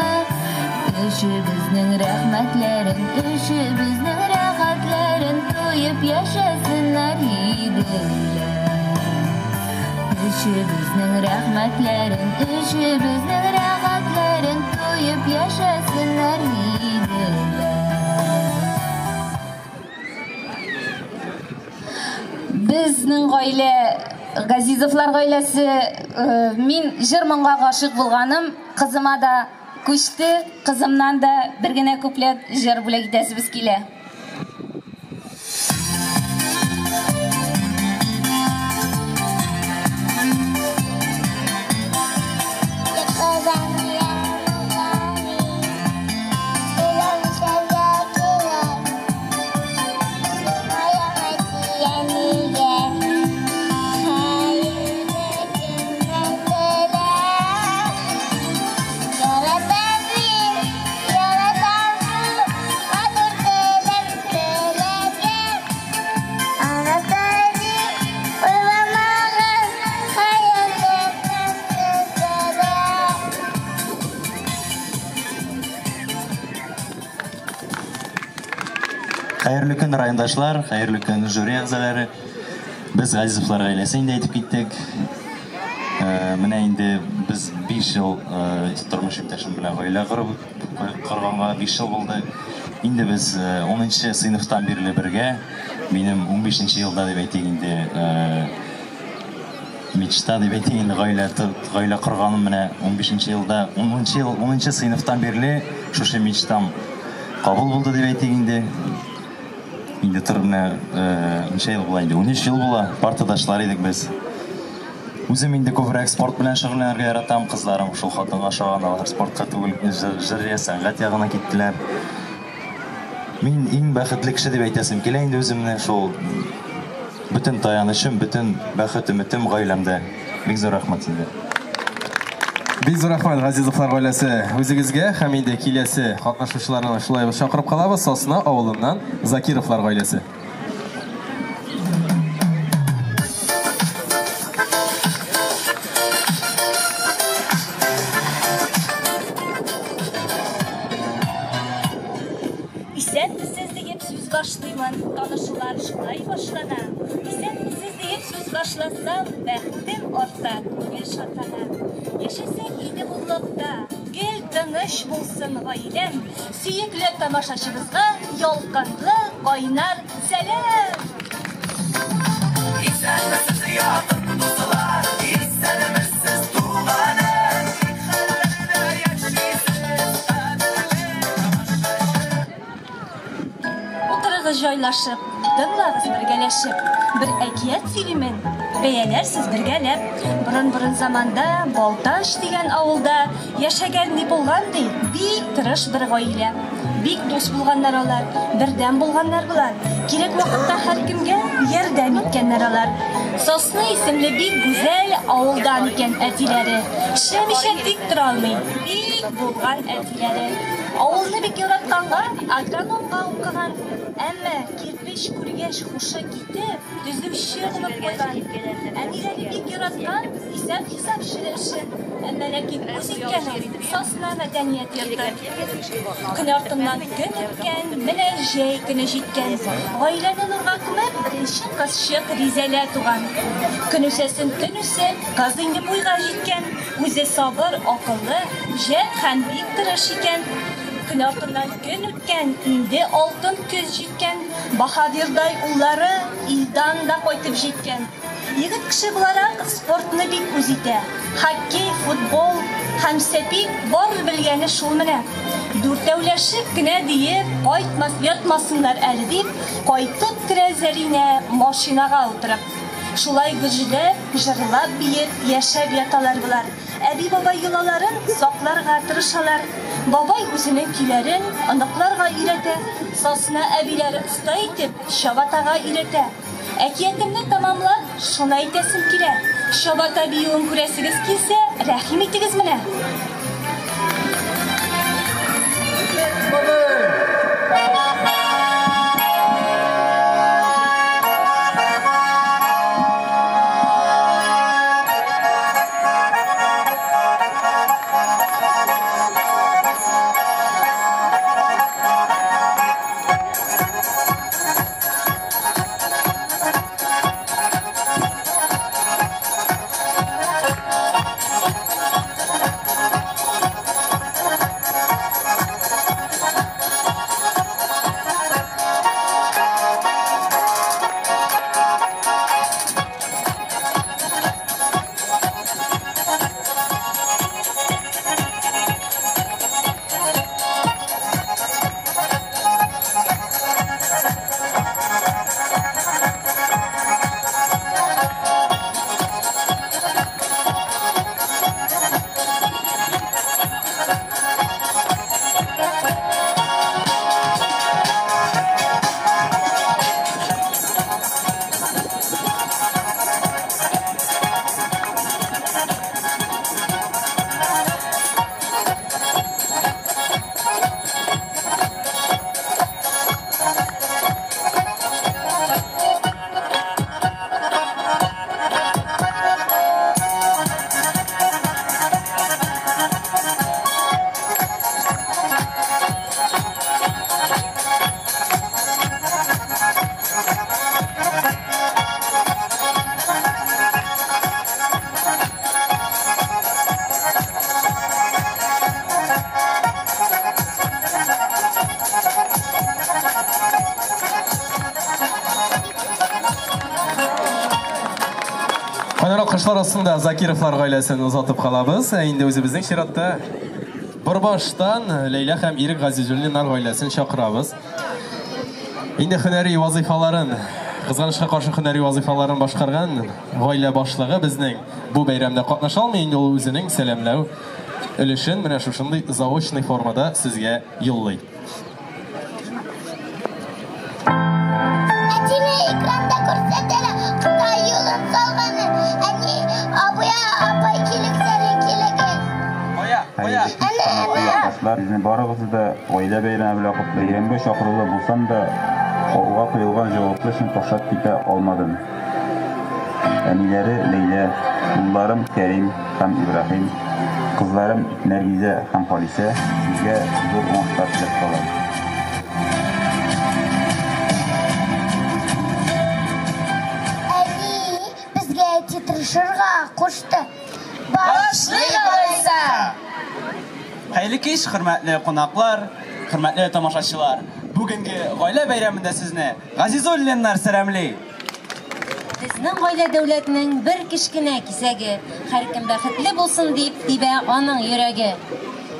Өчебезнең рәхмәтләрен, өчебезнең рәхәтләрен тоеп яшәсеннәр иделәр. Өчебезнең рәхмәтләрен, өчебезнең рәхәтләрен тоеп яшәсеннәр иделәр. Безнең гаилә, Газизовлар гаиләсе, мин җыр моңга гашыйк булганым, кызыма да күчте, кызымнан да бер генә куплет җыр бүләк итәсебез килә. Хәерле көннәрдә Хәерле көн, райондашлар, хәерле көн, жюри әгъзалары. Без Газизовлар гаиләсе инде әйтеп киттек. Менә инде без 5 ел тормыш иптәшем белән гаилә корып корганга 5 ел булды. Инде без 10 сыйныфтан бирле бергә. Минем 15 елда дип әйтик инде, мечта дип әйтик инде, гаилә гаилә корганым менә 15 елда, 10 ел, 10 сыйныфтан бирле шушы мечтам кабул булды дип әйтик инде. Инде тор менә ничә ел була инде? 13 ел була. Партадашлар идек без. Үзем инде күбрәк спорт белән шөгыльләнергә яратам. Кызларым шул хатынга ошаган, алар спортка түгел, җыр, сәнгать ягына киттеләр. Мин иң бәхетле кеше дип әйтәсем килә инде үземне, шул бөтен таянычым, бөтен бәхет өметем гаиләмдә. Бик зур рәхмәт сезгә. Бик зур рәхмәт, Газизовлар гаиләсе, үзегезгә, һәм инде киләсе катнашучыларны шулай ук чакырып калабыз. Сосна авылыннан Закировлар гаиләсе. Исәнмесез диеп сүз башлыймын, танышулар шулай башлана. Исәнмесез диеп сүз башласам, бәхетем арта, күңел шатлана. Яшәсәк иде муллыкта, гел тыныч булсын гаиләм. Сөекле тамашачыбызга ялкынлы кайнар сәлам! Исәнмесез, якын дуслар, исәнмесез, туганым. Хәлләрдә яшисез, кадерле тамашачы. Утырыгыз җайлашып, тыңлагыз бергәләшеп. Бер әкият сөйлимен, бәяләрсез бергәләп. Борын-борын заманда Балтач дигән авылда яшәгән ни булган ди, бик тырыш бер гаилә. Бик дус булганнар алар, бердәм булганнар болар. Кирәк вакытта һәркемгә ярдәм иткәннәр алар. Сосны исемле бик гүзәл авылдан икән әтиләре. Эшләмичә тик тора алмый, бик булган әтиләре. Авылны бик яратканга агрономга укыган. Әмма кирпеч күргәч хушы китеп, төзүче булып куйган. Әниләре бик яраткан исәп-хисапчы эшен. Әмма ләкин үз иткән ул Сосна мәдәният йорты. Көн артыннан көн үткән, менә җәй көне җиткән. Гаиләне нурга күмеп, беренче кызчык Ризәлә туган. Көн үсәсен көн үсеп, кыз инде буйга җиткән. Үзе сабыр, акыллы, үҗәт һәм бик тырыш икән. Көн артыннан көн үткән, инде алтын көз җиткән. Баһадирдай уллары Илдан да кайтып җиткән. Егет кеше буларак спортны бик үз итә. Хоккей, футбол һәм сәпит бар белгәне шул менә. Дүртәүләшеп кенә диеп, кайтмас, ятмасыннар әле дип, кайтып керә Зәринә машинага утырып. Шулай гөжләп, җырлап, биеп, яшәп яталар болар. Әби-бабай йолаларын сакларга тырышалар. Бабай үзенең көйләрен оныкларга өйрәтә. Сосна әбиләре оста итеп чабатага өйрәтә. Әкиятемне тәмамлап, шуны әйтәсем килә. Чабата биюен күрәсегез килсә, рәхим итегез менә. Кайнар алкышлар астында Закировлар гаиләсен озатып калабыз. Ә инде үзебезнең чиратта Борбаштан Ләйлә һәм Ирек Газизуллиннар гаиләсен чакырабыз. Инде һөнәри вазыйфаларын, кызганычка каршы һөнәри вазыйфаларын башкарган гаилә башлыгы безнең бу бәйрәмдә катнаша алмый, инде ул үзенең сәламләү өлешен менә шушындый заочный формада сезгә юллый. Әтине экранда күрсәтәләр, Кытай юлын салганы. Әни, абый, апай килегез әле, килегез. Хәерле кич, хөрмәтле якташлар. Сезне барыгызны да гаилә бәйрәме белән котлыйм. Бәйрәмгә чакырулы булсам да, алга куелган җаваплы эшне ташлап китә алмадым. Әниләре Ләйлә, улларым Кәрим һәм Ибраһим, кызларым Нәргизә һәм Халисә, сезгә зур уңышлар теләп калам. Әни, безгә әти тырышырга кушты. Башлыйк алайса! Хәерле кич, хөрмәтле кунаклар, хөрмәтле тамашачылар. Бүгенге гаилә бәйрәмендә сезне Газизуллиннар сәламли. Безнең гаилә дәүләтнең бер кечкенә кисәге. Һәркем бәхетле булсын дип тибә аның йөрәге.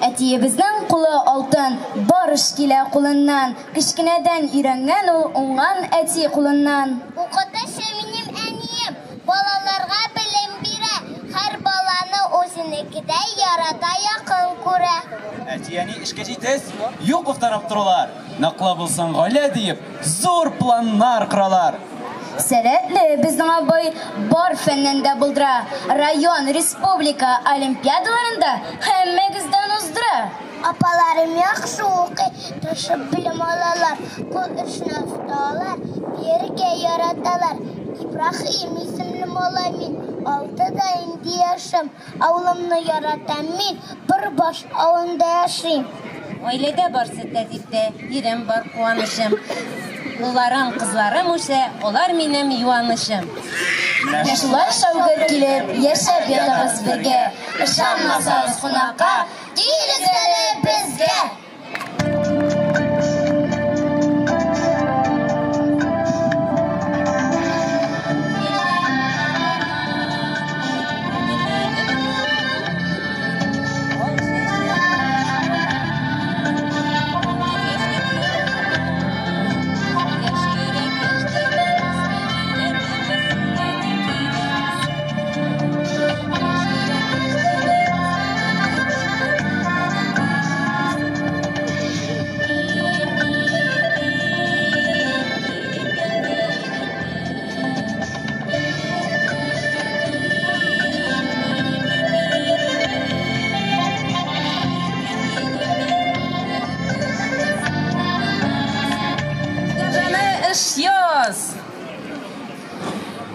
Әтиебезнең кулы алтын, бар эш килә кулыннан. Кечкенәдән өйрәнгән ул уңган әти кулыннан. Укытучы минем әнием, балаларга белем бирә, һәр баланы үзенекедәй ярата, якын күрә. Әти-әни эшкә җитез, юк уфтанып торалар. Ныклы булсын гаилә диеп, зур планнар коралар. Сәләтле безнең абый бар фәннән дә булдыра. Район, республика олимпиадаларында һәммәгездән уздыра. Апаларым яхшы укый, тырышып белем алалар, кул эшенә оста алар, биергә яраталар. Ибраһим исемле малай мин, алтыда инде яшем. Авылымны яратам мин, Борбаш авылында яшим. Гаиләдә барсы тәртиптә, ирем бар куанычым. Улларым, кызларым үсә, алар минем юанычым. Менә шулай шау-гөр килеп, яшәп ятабыз бергә. Ышанмасагыз кунакка, килегез әле безгә!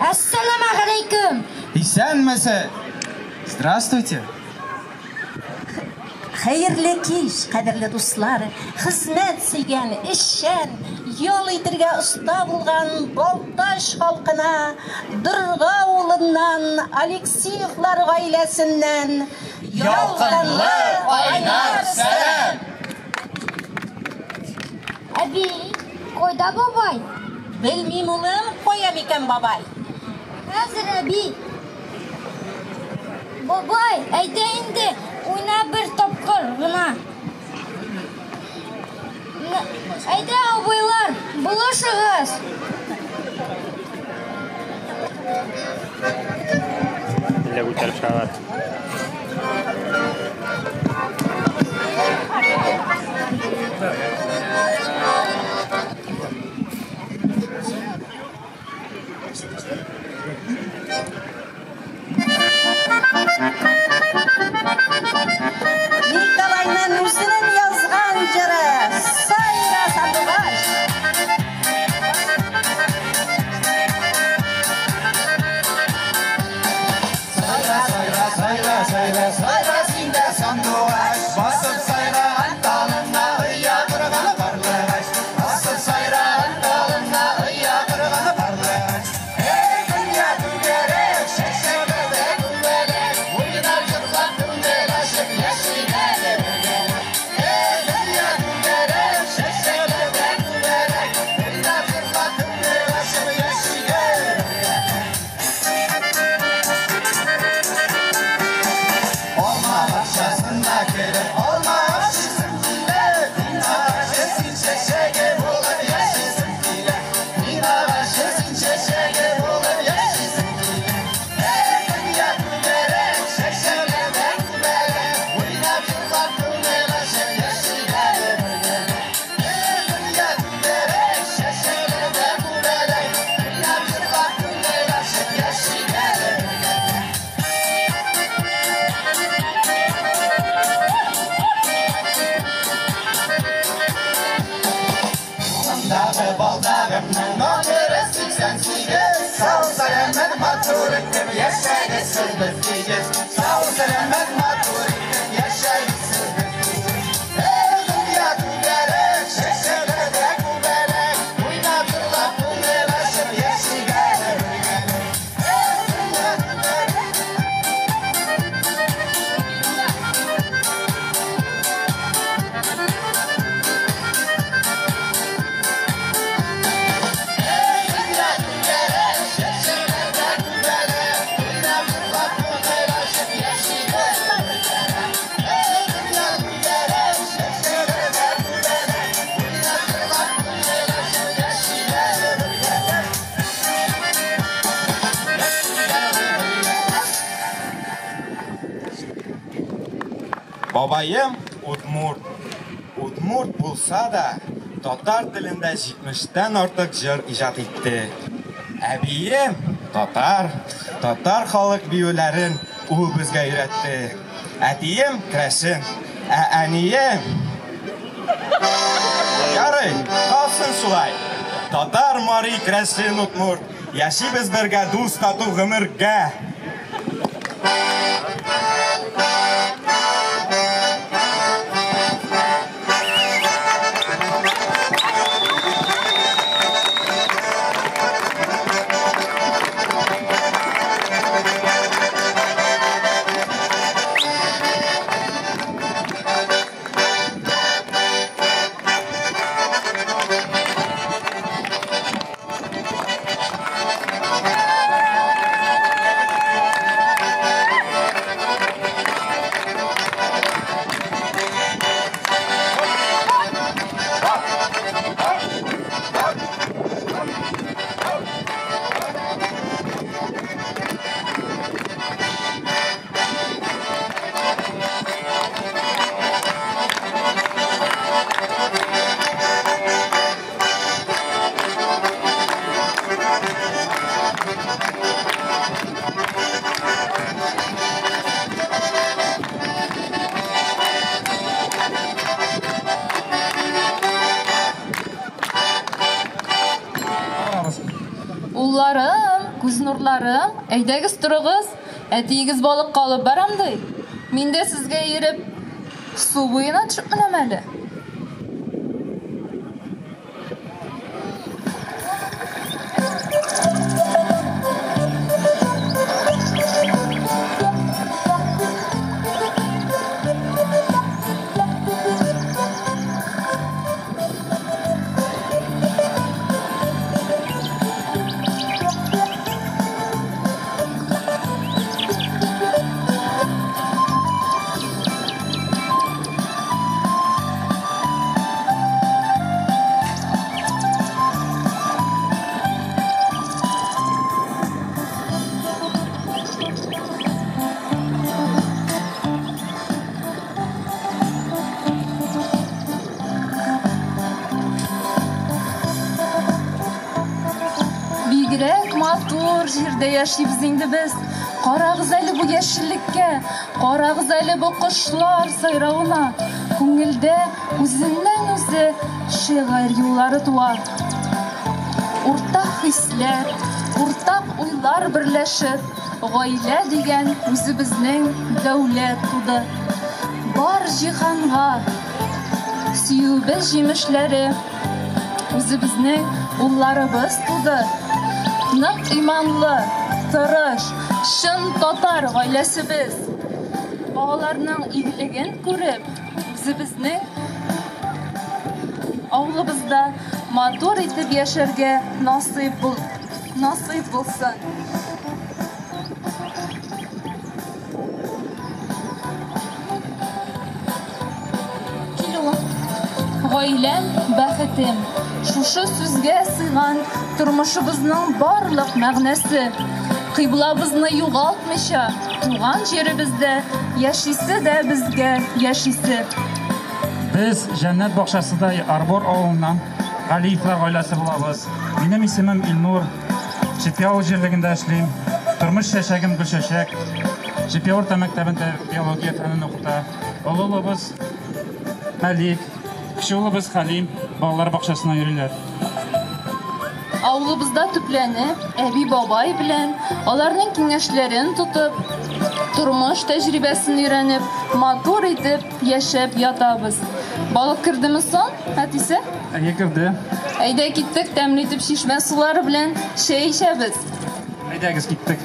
Әссәламәгаләйкүм! Исәнмесез! Здравствуйте! Хәерле кич, кадерле дуслар! Хезмәт сөйгән, эшчән, ял итергә оста булган Балтач халкына Дорга авылыннан, Алексеевлар гаиләсеннән ялкынлы кайнар сәлам! Әби, кайда бабай? Белмим, улым, кая микән бабай? Хәзер, әби. Бабай, әйдә инде, уйна бер тапкыр гына. Әйдә, абыйлар, булышыгыз. Әллә күтәреп чыгалар. Николайның үзенең язган җыры Сайра сандугач. Сайра, сайра, сайра, сайра, сайра син дә сандугач. Басып сайраган таңыңа, оя корган Йортымның номеры 88. Сау сәламәт матур итеп яшәгез сез бертигез. Сау сәламәт матур итеп яшәгез сез бертигез. Эй, дөнья түгәрәк, чәчәкләрдә күбәләк, уйнап җырлап күңел ачып яшик әле бергәләп. Эй, дөнья түгәрәк. Эй, дөнья түгәрәк, чәчәкләрдә күбәләк, уйнап җырлап күңел ачып яшик әле бергәләп. Эй, дөнья түгәрәк, чәчәкләрдә күбәләк, уйнап җырлап күңел ачып яшик әле бергәләп. Яшик әле бергәләп. Бабаем удмурт. Удмурт булса да, татар телендә 70-тән артык җыр иҗат итте. Әбием татар, татар халык биюләрен ул безгә өйрәтте. Әтием крәшен, ә әнием Ярый, калсын шулай. Татар, мари, крәшен, удмурт. Яшибез бергә дус тату гомергә. Улларым, күз нурларым, әйдәгез торыгыз, әтиегез балыкка алып барам ди. Мин дә сезгә ияреп су буена төшеп менәм әле. Бигрәк матур җирдә яшибез инде без. Карагыз әле бу яшеллеккә, карагыз әле бу кошлар сайравына. Күңелдә үзеннән-үзе шигырь юллары туа. Уртак хисләр, уртак уйлар берләшеп, гаилә дигән үзебезнең дәүләт туды. Бар җиһанга сөюебез җимешләре, үзебезнең улларыбыз туды. Нык иманлы, тырыш, чын татар гаиләсебез. Балаларның игелеген күреп, үзебезнең авылыбызда матур итеп яшәргә насыйп бул, насыйп булсын. Гаиләм, бәхетем. Шушы сүзгә сыйган тормышыбызның барлык мәгънәсе. Кыйблабызны югалтмыйча, туган җиребездә яшисе дә безгә яшисе. Без Җәннәт бакчасында Арбор авылыннан Галиевлар гаиләсе булабыз. Минем исемем Илнур. Чепья авыл җирлегендә эшлим. Тормыш чәчәгем Гөлчәчәк. Чепья урта мәктәбендә биология фәнен укыта. Олы улыбыз Мәлик, кече улыбыз Хәлим балалар бакчасына йөриләр. Авылыбызда төпләнеп, әби-бабай белән, аларның киңәшләрен тотып, тормыш тәҗрибәсен өйрәнеп, матур итеп яшәп ятабыз. Балык кердеме соң, әтисе? Әйе, керде. Әйдә киттек, тәмле итеп чишмә сулары белән чәй эчәбез. Әйдәгез, киттек.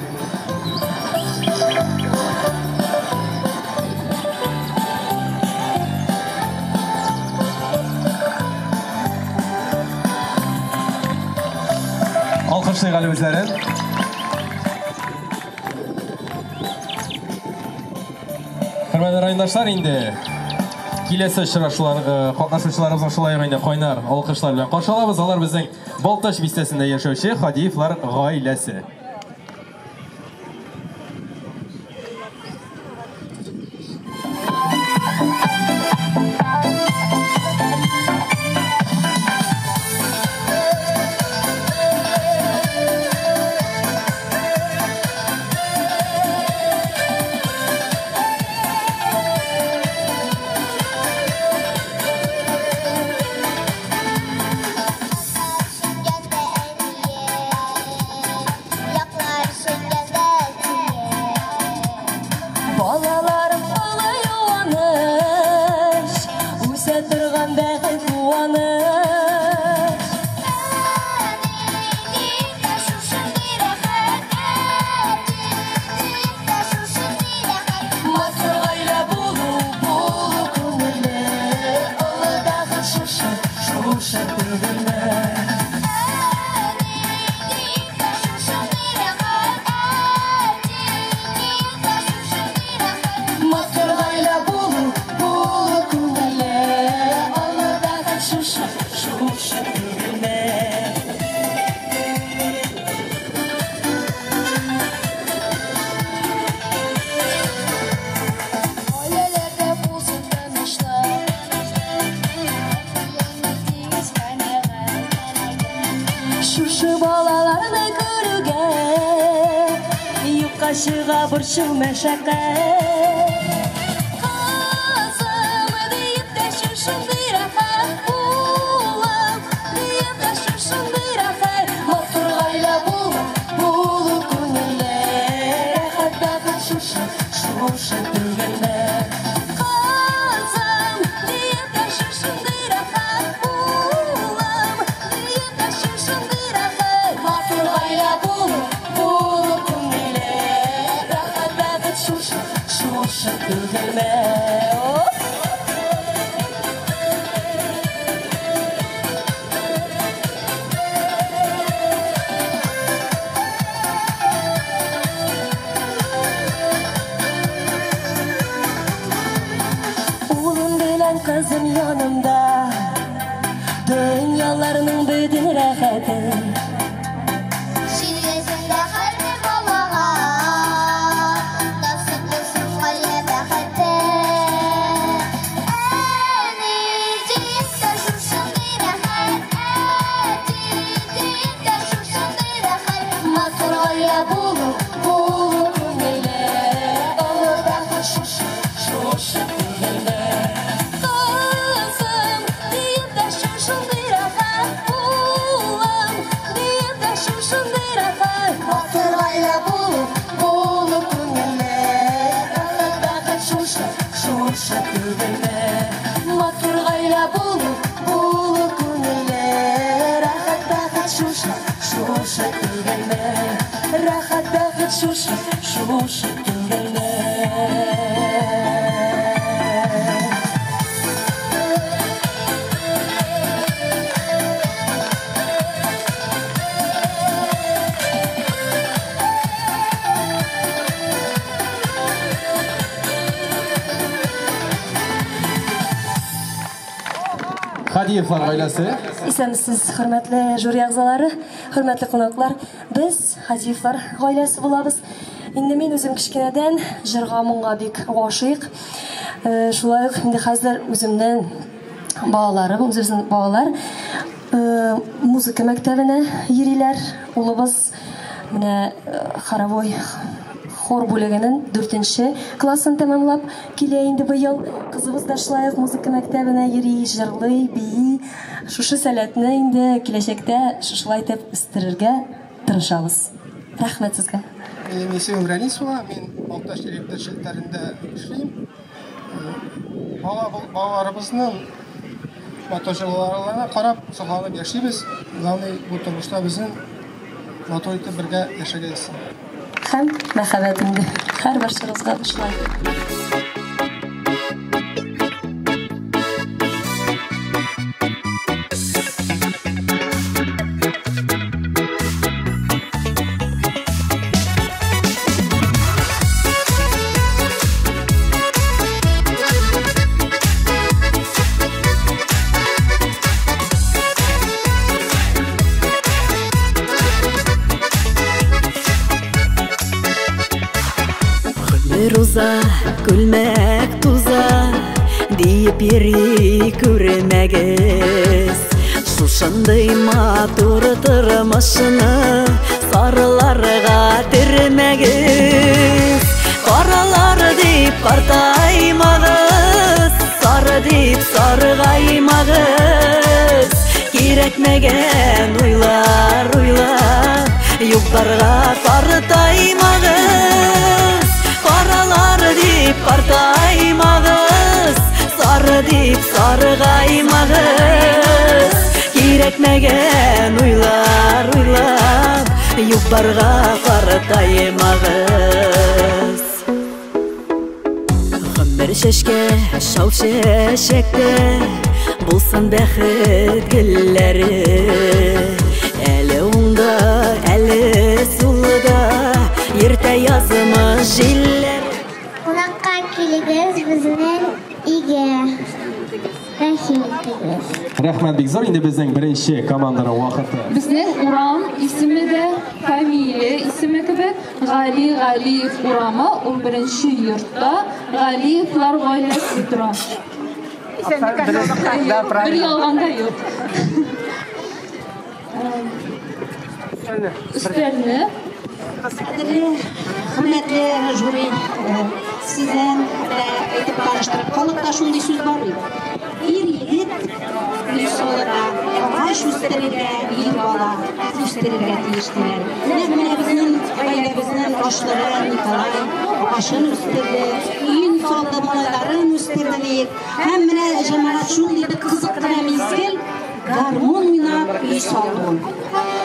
Алкышлыйк әле үзләрен. Хөрмәтле райондашлар, инде киләсе очрашулар э, катнашучыларыбызны шулай ук инде кайнар алкышлар белән каршы алабыз. Алар безнең Балтач бистәсендә яшәүче Хадиевлар гаиләсе. Балаларым олы юаныч, үсә торган бәхет куаныч. Матур гаилә булу, булу күңелле, олы бәхет шушы, шушы түгелме? Матур гаилә булу, булу күңелле, олы бәхет шушы, шушы түгелме? Гаиләләрдә булсын тынычлык, тигез канәгать. Шушы балаларны күрүгә юкка чыга борчу мәшәкать. Кызым диеп тә шушындый рәхәт, улым диеп тә шушындый рәхәт. Матур гаилә булу, булу күңелле, рәхәт бәхет шушы, шушы түгелме? Кызым диеп тә шушындый рәхәт, улым диеп тә шушындый рәхәт. Матур гаилә булу, булу күңелле, рәхәт бәхет шушы, шушы түгелме? Улым белән кызым янымда, дөньяларның бөтен рәхәте. Җир йөзендә һәрбер балага насыйп булсын гаилә бәхете. Әни диеп тә шушындый рәхәт, әти диеп тә шушындый рәхәт. Матур гаилә булу, булу күңелле, олы бәхет шушы, шушы түгелме? Кызым диеп тә шушындый рәхәт, улым диеп тә шушындый рәхәт. Матур гаилә булу, булу күңелле, рәхәт бәхет шушы, шушы түгелме? Матур гаилә булу, булу күңелле, рәхәт бәхет шушы, шушы түгелме? Рәхәт бәхет шушы, шушы түгелме? Хадиевлар гаиләсе. Исәнмесез, хөрмәтле жюри әгъзалары, хөрмәтле кунаклар. Без Хадиевлар гаиләсе булабыз. Инде мин үзем кечкенәдән җырга, моңга бик гашыйк. Шулай ук инде хәзер үземнең балаларым, үзебезнең балалар музыка мәктәбенә йөриләр. Улыбыз менә хоровой хор бүлегенең 4нче классын тәмамлап килә инде быел. Кызыбыз да шулай ук музыка мәктәбенә йөри, җырлый, бии. Шушы сәләтне инде киләчәктә шушылай итеп үстерергә тырышабыз. Рәхмәт сезгә. Минем исемем Рәнис була, мин Балтач электр челтәрендә эшлим. Балаларыбызның матур җырларына карап, сокланып яшибез. Главный бу тормышта безнең матур итеп бергә яшәргә язсын. Һәм мәхәббәт инде һәр барчагызга шулай. Роза, күлмәк туза, диеп йөри күрмәгез. Шушындый матур тормышны сарыларга төрмәгез. Каралар дип картаймагыз, сары дип саргаймагыз. Кирәкмәгән уйлар уйлап, юк-барга картаймагыз. Каралар дип картаймагыз, сары дип саргаймагыз. Кирәкмәгән уйлар уйлап, юк-барга картаймагыз. Гомер чәчкә, шау чәчәктә булсын бәхет гөлләре. Әле уңда, әле сулда йөртә язмыш җилләр. Кунакка килегез безнең өйгә. Рәхим итегез. Рәхмәт бик зур. Инде безнең беренче команданың вакыты. Безнең урам исеме дә фамилия исеме кебек Гали Галиев урамы 11нче йортта Галиевлар гаиләсе тора. Бер ялган да юк. Өстәлне. Кадерле, хөрмәтле жюри, сездән дә әйтеп таныштырып, халыкта шундый сүз бар бит. Ир егет өй салырга, агач үстерергә, ир бала үстерергә тиеш диләр. Нәкъ менә безнең гаиләбезнең башлыгы Николай агачын үстерде, өен салды, малайларын үстерде диек. Һәм менә җәмәгать шундый бер кызык кына мизгел, гармун уйнап өй салды ул.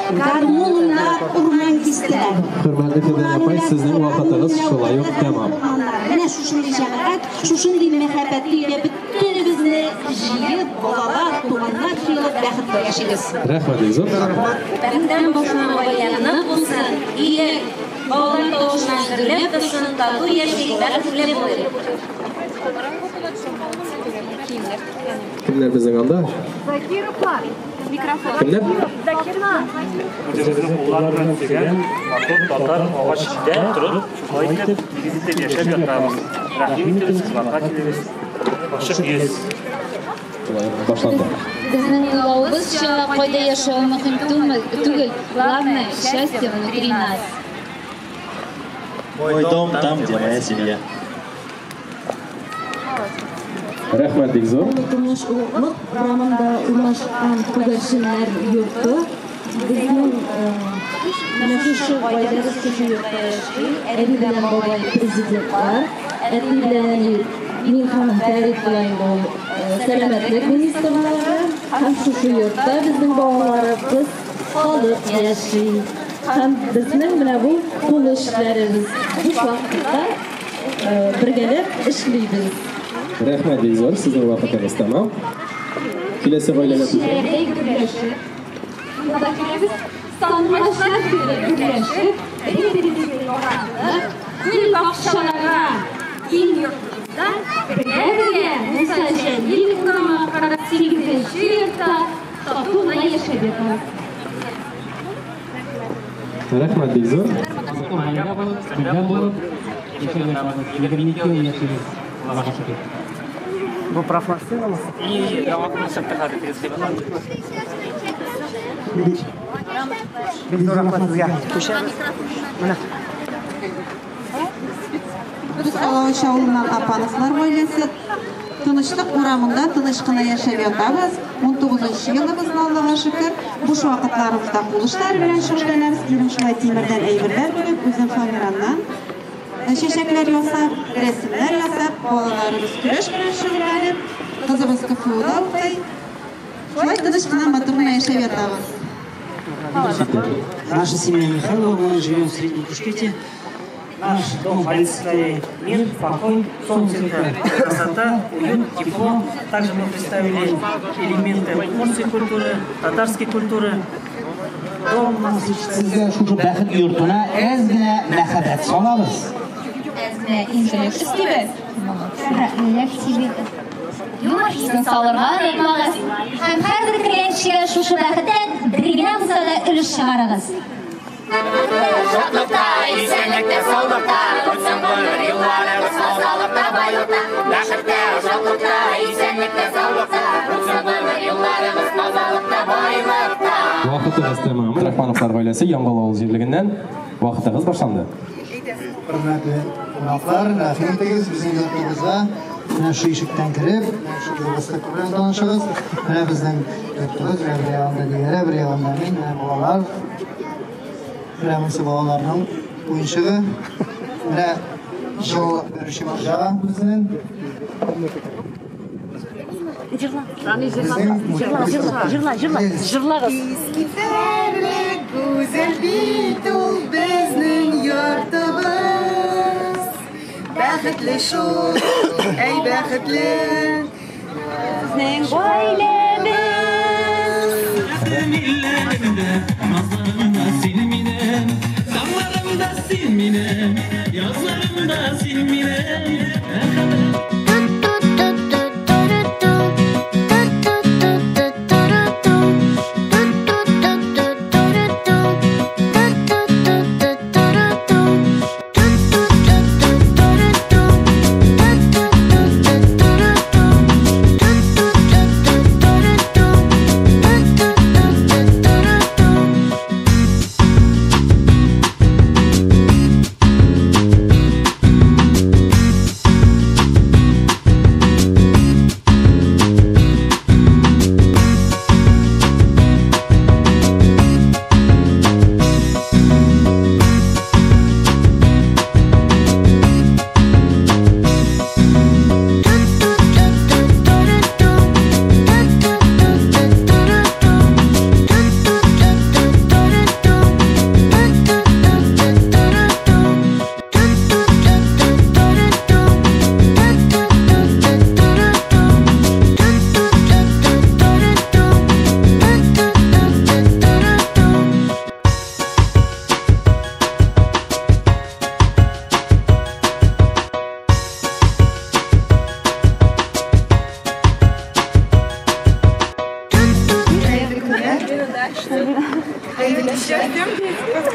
Гармун уйнап урман кистеләр. Хөрмәтле Фидания апай, сезнең вакытыгыз шулай ук тәмам. Менә шушындый җәмәгать, шушындый мәхәббәтле өйдә бөтенебезне җыеп, балалар, туганнар җыелып бәхетле яшибез. Рәхмәт бик зур. Бәхеттән башына гаилә нык булсын, өе балалар тавышыннан гөрләп торсын, тату яшик, бәхетле булыйк. Кемнәр безнең анда? Закировлар. Микрофон. Кемнәр? Закировлар. Үзебезнең уллар белән үстергән матур татар агач өйдә торып, шулай итеп, тигез итеп яшәп ятабыз. Рәхим итегез, кунакка килегез. Ачык йөз. Башланды. Безнең уйлавыбызча, кайда яшәү мөһим түгел. Главное, счастье внутри нас. Мой дом там, где моя семья. Рәхмәт бик зур. Тормыш улуклык урамында урнашкан күгәрченнәр йорты безнең менә шушы гаиләбез шушы йортта яши. Әби белән бабай президентлар, әти белән әни мин һәм Фәрит белән ул сәламәтлек министрлары һәм шушы йортта безнең балаларыбыз халык яши. Һәм безнең менә бу кул эшләребез буш вакытта бергәләп эшлибез. Рәхмәт бик зур, сезнең вакытыгыз тәмам. Киләсе гаиләгә күчәбез. Сандугачлар гөрләшеп, бер-беребезне яратып, гөл бакчаларга киң йортыбызда бергә-бергә Муса Җәлил урамы 48нче йортта тату гына яшәп ятабыз. Рәхмәт бик зур. Гаилә булып, бердәм булып яшәп ятабыз. 22 ел яшибез. Аллага шөкер. Бу профнастилмы? Бик зур рәхмәт сезгә. Күчәбез. Менә. Без Салавыч авылыннан Апановлар гаиләсе. Тынычлык урамында тыныч кына яшәп ятабыз. 19 елыбызны Аллага шөкер. Буш вакытларыбызда кул эшләре белән шөгыльләнәбез. Ирем шулай тимердән әйберләр бүлеп, үзем фоамираннан чәчәкләр ясап, рәсемнәр ясап, балаларыбыз көрәш белән шөгыльләнеп, кызыбыз КФУда укый. Шулай тыныч кына, матур гына яшәп ятабыз. Наша семья Михайлова, мы живем в Среднем Кушкете. Наш дом олицетворяет мир, покой, солнце, красота, уют, тепло. Также мы представили элементы удмуртской культуры, татарской культуры. Дом у нас Сезгә шушы бәхет йортына әз генә мәхәббәт салабыз. Әз генә изгелек өстибез. Юмор хисен салырга онытмагыз. Һәм һәрбер кергән кешегә шушы бәхеттән бер генә булса да өлеш чыгарыгыз. Шатлыкта, исәнлектә, саулыкта, үтсен гомер юлларыбыз тазалыкта, байлыкта. Бәхеттә, шатлыкта, исәнлектә, саулыкта, үтсен гомер юлларыбыз тазалыкта, байлыкта. Вакытыгыз тәмам. Рахмановлар гаиләсе Яңгол авыл җирлегеннән вакытыгыз башланды. Хөрмәтле кунаклар, рәхим итегез безнең йортыбызга. Менә шу ишектән кереп, менә шу выставка белән танышыгыз. Менә безнең йортыбыз, менә бер ягында Диләрә, бер ягында мин, менә балалар. Менә монысы балаларның уенчыгы. Менә җылылык бирүче морҗа безнең. Җырла. Җырла, җырла, җырла, җырла. Җырлагыз. Искитәрлек гүзәл бит ул безнең йортыбыз. Бәхетле шул, әй бәхетле безнең гаиләбез. Милләтемдә, назларымда син минем, таңнарымда син минем, язларымда син минем.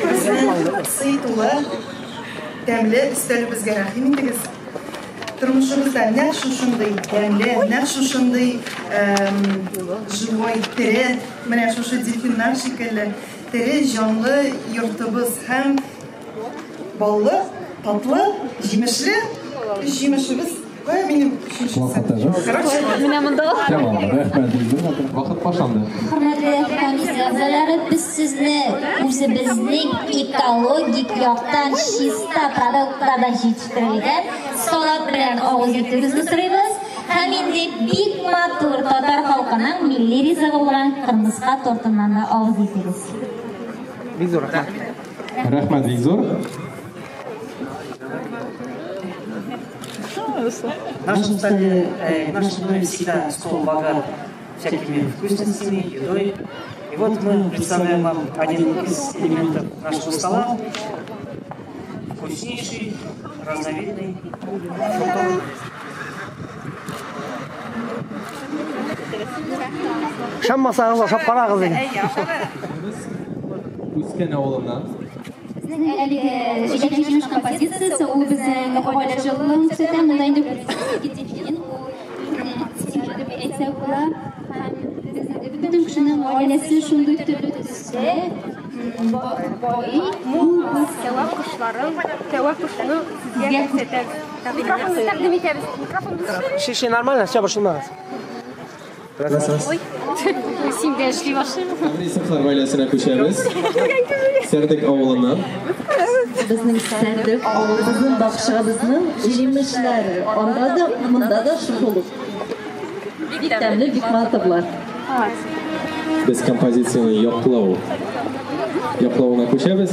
Безнең сый тулы, тәмле өстәлебезгә рәхим итегез. Тормышыбызда нәкъ шушындый тәмле, нәкъ шушындый живой, тере, менә шушы дельфиннар шикелле тере, җанлы йортыбыз һәм баллы, татлы, җимешле җимешебез. Кая минем өченчесе? Короче, Менә монда. Тәмам, рәхмәт. Вакыт башланды. Хөрмәтле комиссия әгъзалары, без сезне үзебезнең экологик яктан чиста продуктлардан җитештерелгән салат белән авыз итүегезне сорыйбыз. Һәм инде бик матур татар халкының милли ризыгы булган кырмыска тортыннан да авыз итегез. Бик зур рәхмәт. Рәхмәт, бик зур. В нашем столе, в нашем доме всегда стол богат всякими вкусностями, едой. И вот мы представляем вам один из элементов нашего стола. Вкуснейший, разновидный, фруктовый. Ышанмасагыз, ашап карагыз инде. Үскән авылыннан. Безнең әлеге җиләк-җимеш композициясе ул безнең гаилә җылылыгын күрсәтә. Монда инде дельфин, ул символ дип әйтсәк була. Һәм безнең бөтен кешенең гаиләсе шундый төрле төстә, бай, мул. Тәвә кошларын, тәвә кошны сезгә күрсәтәбез. Тәкъдим итәбез. Микрофон. Шеше нормально, все, борчылмагыз. Ой, син дә эшли башлыймы? Таврисовлар гаиләсенә күчәбез. Сәрдек авылыннан. Безнең Сәрдек авылыбызның бакчабызның җимешләре. Анда да, монда да шул. Бик тәмле, бик матурлар. Без композицияне яклау яклавына күчәбез.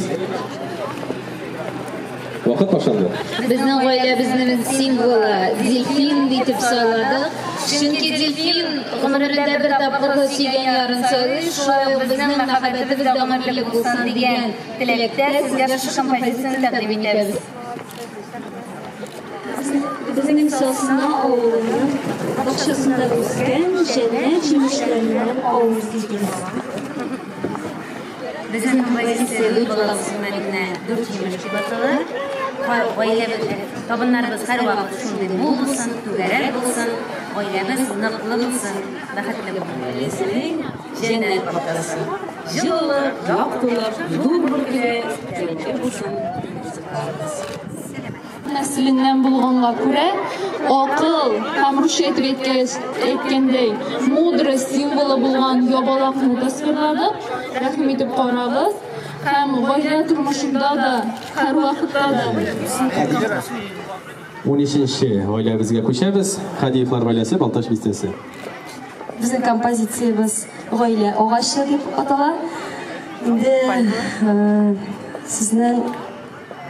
Вакыт башланды. Безнең гаиләбезнең символы дельфин итеп сайладык. Чөнки дельфин гомерендә бер тапкыр да сөйгән ярын сайлый, шулай ук безнең мәхәббәтебез дә гомерлек булсын дигән теләктә сезгә шушы композицияне тәкъдим итәбез. Безнең Сосна авылының бакчасында үскән җәннәт җимешләреннән авыз итегез. Безнең композиция дүрт балабыз хөрмәтенә дүрт җимеш дип атала. Гаиләбез, табыннарыбыз һәрвакыт шундый мул булсын, түгәрәк булсын, гаиләбез ныклы булсын, бәхетле булсын. Гаиләсенең җәннәт бакчасы. Җылылык, яктылык, нур бөркелә, тәмле булсын ризыкларыбыз. Нәселеннән булганга күрә, акыл һәм русча итеп әйткәч, әйткәндәй, мудрость символы булган ябалакны тасвирладык. Рәхим итеп карагыз. Һәм гаилә тормышында да, һәрвакытта да. 13нче гаиләбезгә күчәбез. Хадиевлар гаиләсе, Балтач бистәсе. Безнең композициябез гаилә агачы дип атала. Инде сезнең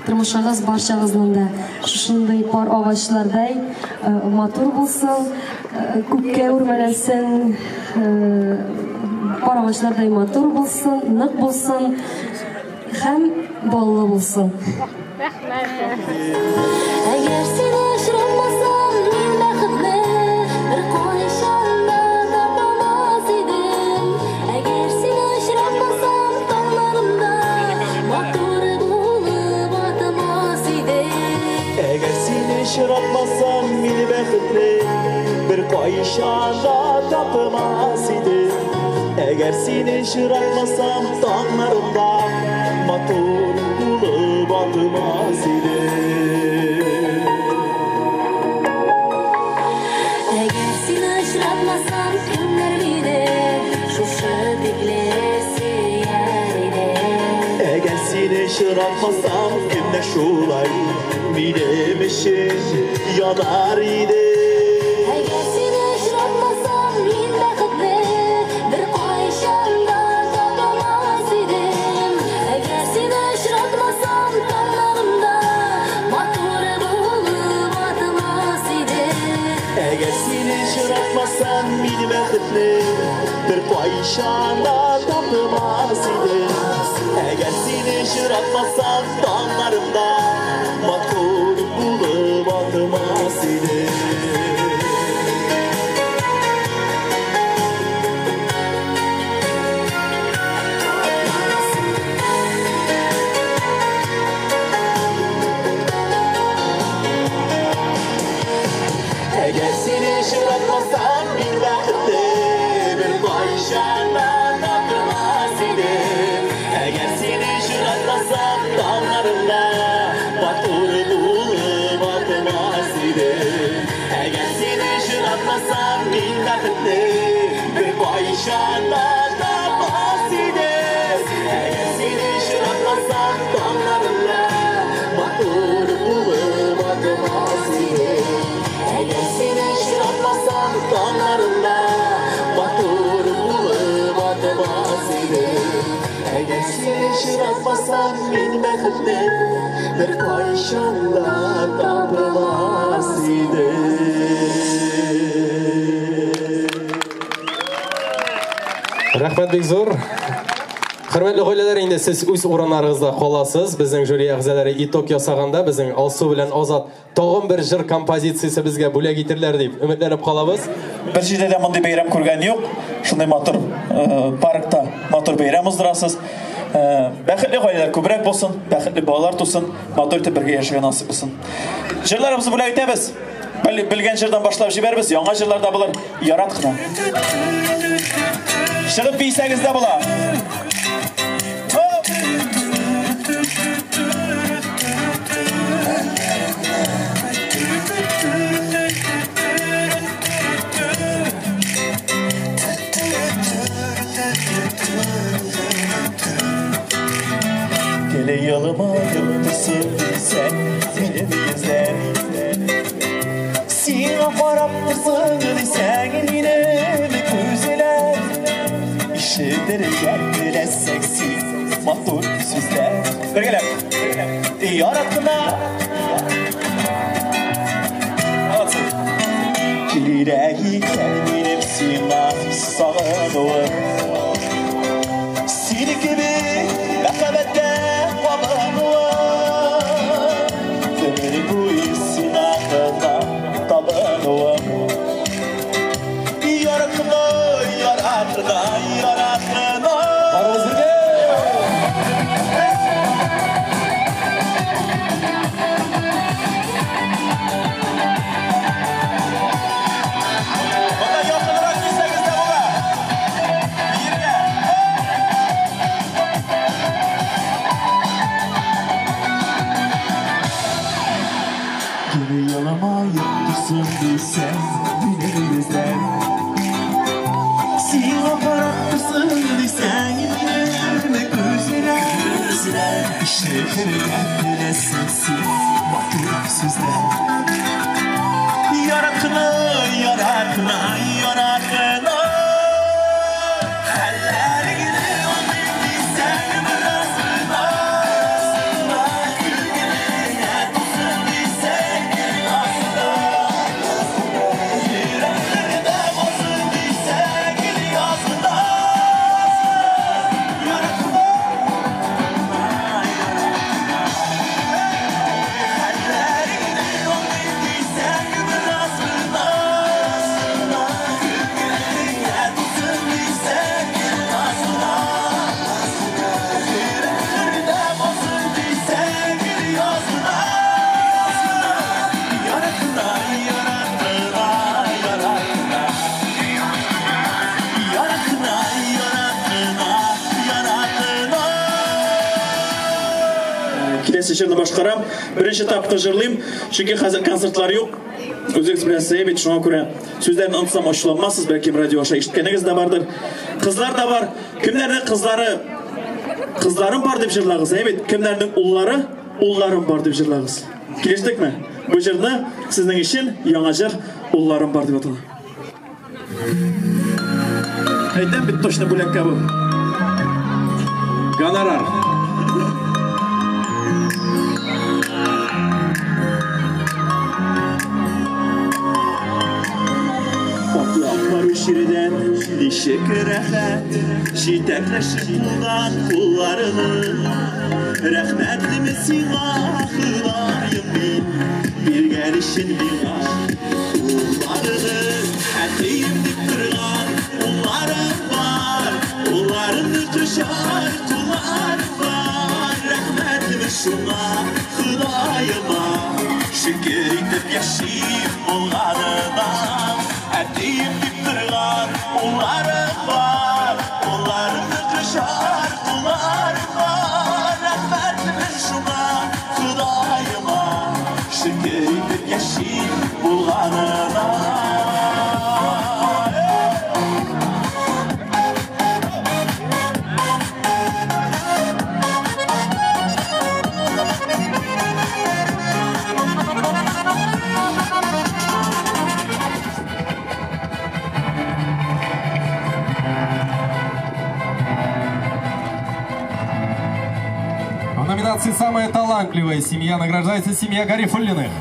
тормышыгыз барчагызның да шушындый пар агачлардай матур булсын, күккә үрмәләсен, пар агачлардай матур булсын, нык булсын һәм баллы булсын. Әгәр сине очратмасам, мин бәхетне беркайчан да тапамас идем. Әгәр сине очратмасам, таңнарымда матур булып атмас идем. Әгәр сине очратмасам, мин бәхетне беркайчан да тапмас идем. Әгәр сине очратмасам, таңнарымда матур булып атмас идем. Әгәр сине очратмасам, кемнәр мине шушы тикле сөяр иде? Әгәр сине очратмасам, кемнәр шулай минем өчен янар иде? Әгәр сине очратмасам, мин бәхетне беркайчан да тапамас идем. Әгәр сине очратмасам, таңнарымда матур булып атмас идем. Әгәр сине очратмасам, мин бәхетне беркайчан да тапмас идем. Әгәр сине очратмасам, таңнарымда матур булып атмас идем. Әгәр сине очратмасам, мин бәхетне беркайчан да тапмас идем. Әгәр сине очратмасам, таңнарымда матур булып атмас идем. Әгәр сине очратмасам, мин бәхетне беркайчан да тапмас идем. Әгәр сине очратмасам, таңнарымда матур булып атмас идем. Әгәр сине очратмасам, таңнарымда матур булып атмас идем. Әгәр сине очратмасам, мин бәхетне беркайчан да тапмас идем. Рәхмәт бик зур. Хөрмәтле гаиләләр, инде сез үз урыннарыгызда каласыз. Безнең жюри әгъзалары итог ясаганда безнең Алсу белән Азат тагын бер җыр композициясе безгә бүләк итерләр дип өметләнеп калабыз. Бер җирдә дә мондый бәйрәм күргән юк. Шундый матур паркта матур бәйрәм уздырасыз. Бәхетле гаиләләр күбрәк булсын, бәхетле балалар тусын, матур итеп бергә яшәргә насыйп булсын. Җырларыбызны бүләк итәбез. Белгән җырдан башлап җибәрбез, яңа җырлар да булыр. Ярат кына. Чыгып биесәгез дә була. Гел елмаеп торсын дисәң, минем йөзләр. Сиңа карап торсын дисәң, минем күзләр. Ишетергә теләсәң син матур сүзләр. Бергәләп. Яратма. Молодцы. Кирәк икән минем сиңа сагынуым. Сине кебек мәхәббәттә кабынуым. Гомер буе сиңа гына табынуым. Яратма, яратма, яратма. Барыбыз бергә! Монда якынрак килсәгез дә була. Биергә. Гел елмаеп торсын дисәң, минем йөзләр. Сиңа карап торсын дисәң, минем күзләр. Ишетергә теләсәң син матур сүзләр. Яратма, яратма, яратма. Хәлләреңне аңлыйм дисәң, бераз гына. Күңелеңә тулсын дисәң, язына. Йөрәкләрдә булсын дисәң, язына. Яратма. Хәлләреңне аңлыйм дисәң, бераз гына. Күңелеңә тулсын дисәң, язына. Йөрәкләрдә булсын дисәң, язына. Яратма, яратма, яратма. Яратма, яратма, яратма. Киләсе җырны башкарам. Беренче тапкыр җырлыйм, чөнки хәзер концертлар юк. Үзегез беләсез бит, шуңа күрә сүзләрне онытсам ачуланмассыз, бәлки радио аша ишеткәнегез дә бардыр. Кызлар да бар. Кемнәрнең кызлары кызларым бар дип җырлагыз, әйе бит? Кемнәрнең уллары, улларым бар дип җырлагыз. Килештекме? Бу җырны сезнең өчен яңа җыр улларым бар дип атала. Әйтәм бит точно бүләккә бу. Гонорар. Атлап бару җирдән ничек рәхәт, җитәкләшеп кулдан кулларны. Рәхмәтлемен сиңа, Ходаем мин, биргән өчен миңа улларны. Әтием дип торган улларым бар, улларымны кочар кулларым бар. Рәхмәтлемен шуңа, Ходаема, шөкер итеп яшим булганына. Әтием дип торган улларым бар, улларымны кочар кулларым бар. Рәхмәтлемен шуңа, Ходаема, шөкер итеп яшим булганына. В номинации «Самая талантливая семья» награждается семья Гарифуллиных.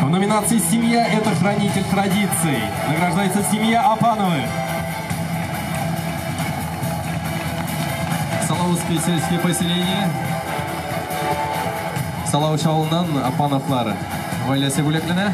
В номинации «Семья – это хранитель традиций» награждается семья Апановых. Салаутское сельское поселение. Салавыч авылыннан Апановлар гаиләсе бүләкләнә.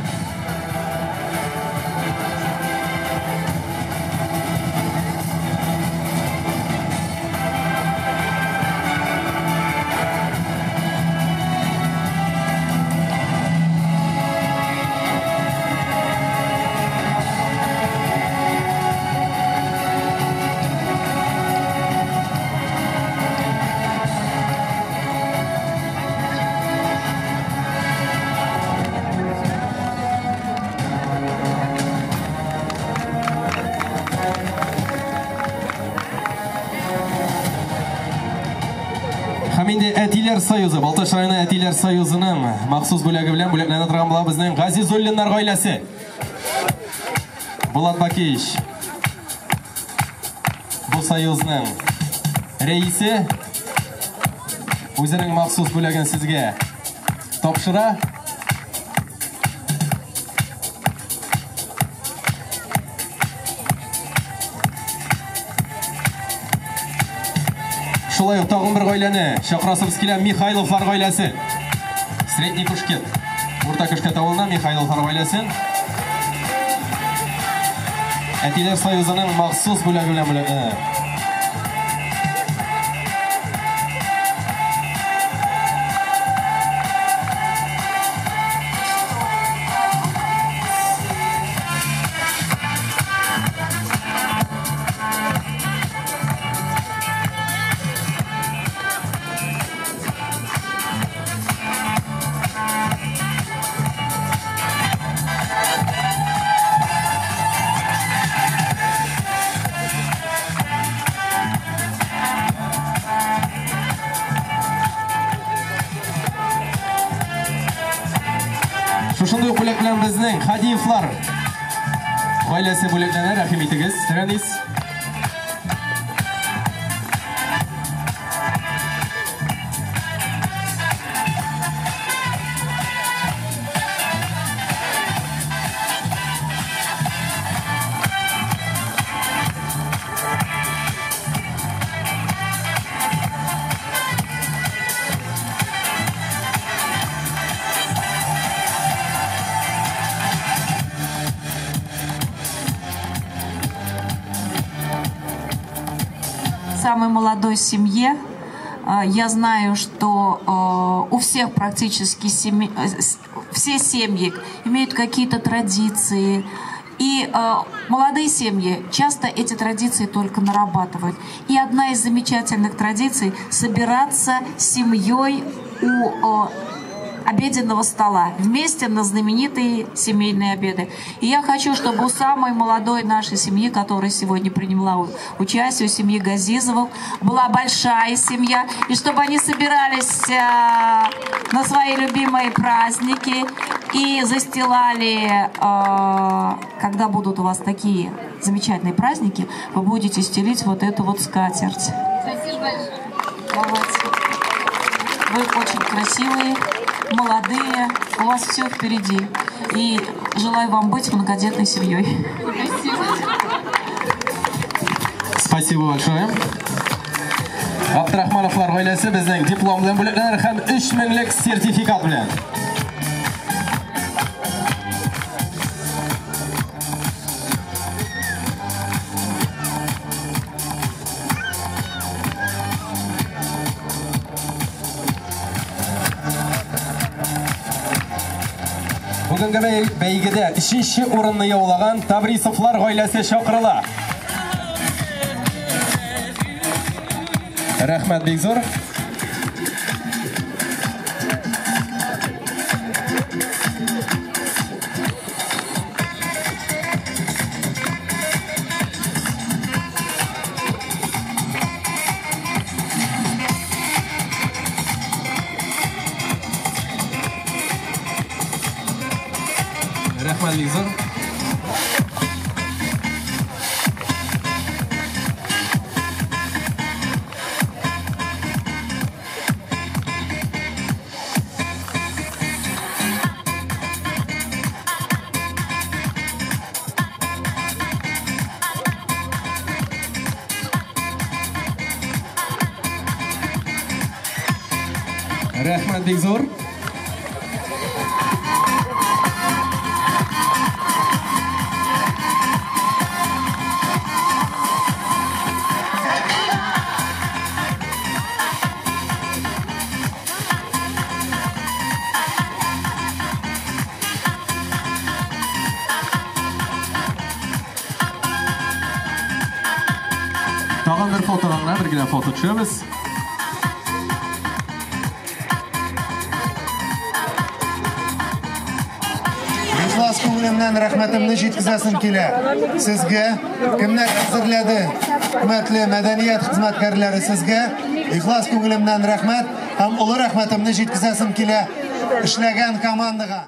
Әтиләр союзы, Балтач районы Әтиләр союзының махсус бүләге белән бүләкләнә торган була безнең Газизуллиннар гаиләсе. Булат Бакиевич. Бу союзның рәисе үзенең махсус бүләген сезгә тапшыра. Шулай ук тагын бер гаиләне чакырасыбыз килә, Михайловлар гаиләсе. Средний Кушкет. Урта Кушкет авылына Михайловлар гаиләсен. Әтиләр союзының махсус бүләге белән бүләкләнә. Шушындый ук бүләк белән безнең Хадиевлар гаиләсе бүләкләнә. Рәхим итегез, Рәнис. Самой молодой семье. Я знаю, что у всех практически все семьи имеют какие-то традиции. И молодые семьи часто эти традиции только нарабатывают. И одна из замечательных традиций – собираться семьей у обеденного стола вместе на знаменитые семейные обеды. И я хочу, чтобы у самой молодой нашей семьи, которая сегодня приняла участие, у семьи Газизовых, была большая семья, и чтобы они собирались на свои любимые праздники и застилали, когда будут у вас такие замечательные праздники, вы будете стелить вот эту вот скатерть. Спасибо большое. Давайте. Вы очень красивые, молодые, у вас все впереди. И желаю вам быть многодетной семьей. Спасибо. Спасибо большое. Абдрахмановлар гаиләсе безнең диплом белән бүләкләнер һәм 3000лек сертификат белән. Бүгенге бәйгедә 3нче урынны яулаган Таврисовлар гаиләсе чакырыла. Рәхмәт бик зур. Рәхмәт бик зур. Рәхмәт бик зур. Тагын бер фотодан гына бер генә фото төшәбез. Ихлас күңелемнән рәхмәтемне җиткезәсем килә. Сезгә кемнәр әзерләде? Хөрмәтле мәдәният хезмәткәрләре, сезгә ихлас күңелемнән рәхмәт. Һәм олы рәхмәтемне җиткезәсем килә эшләгән командага.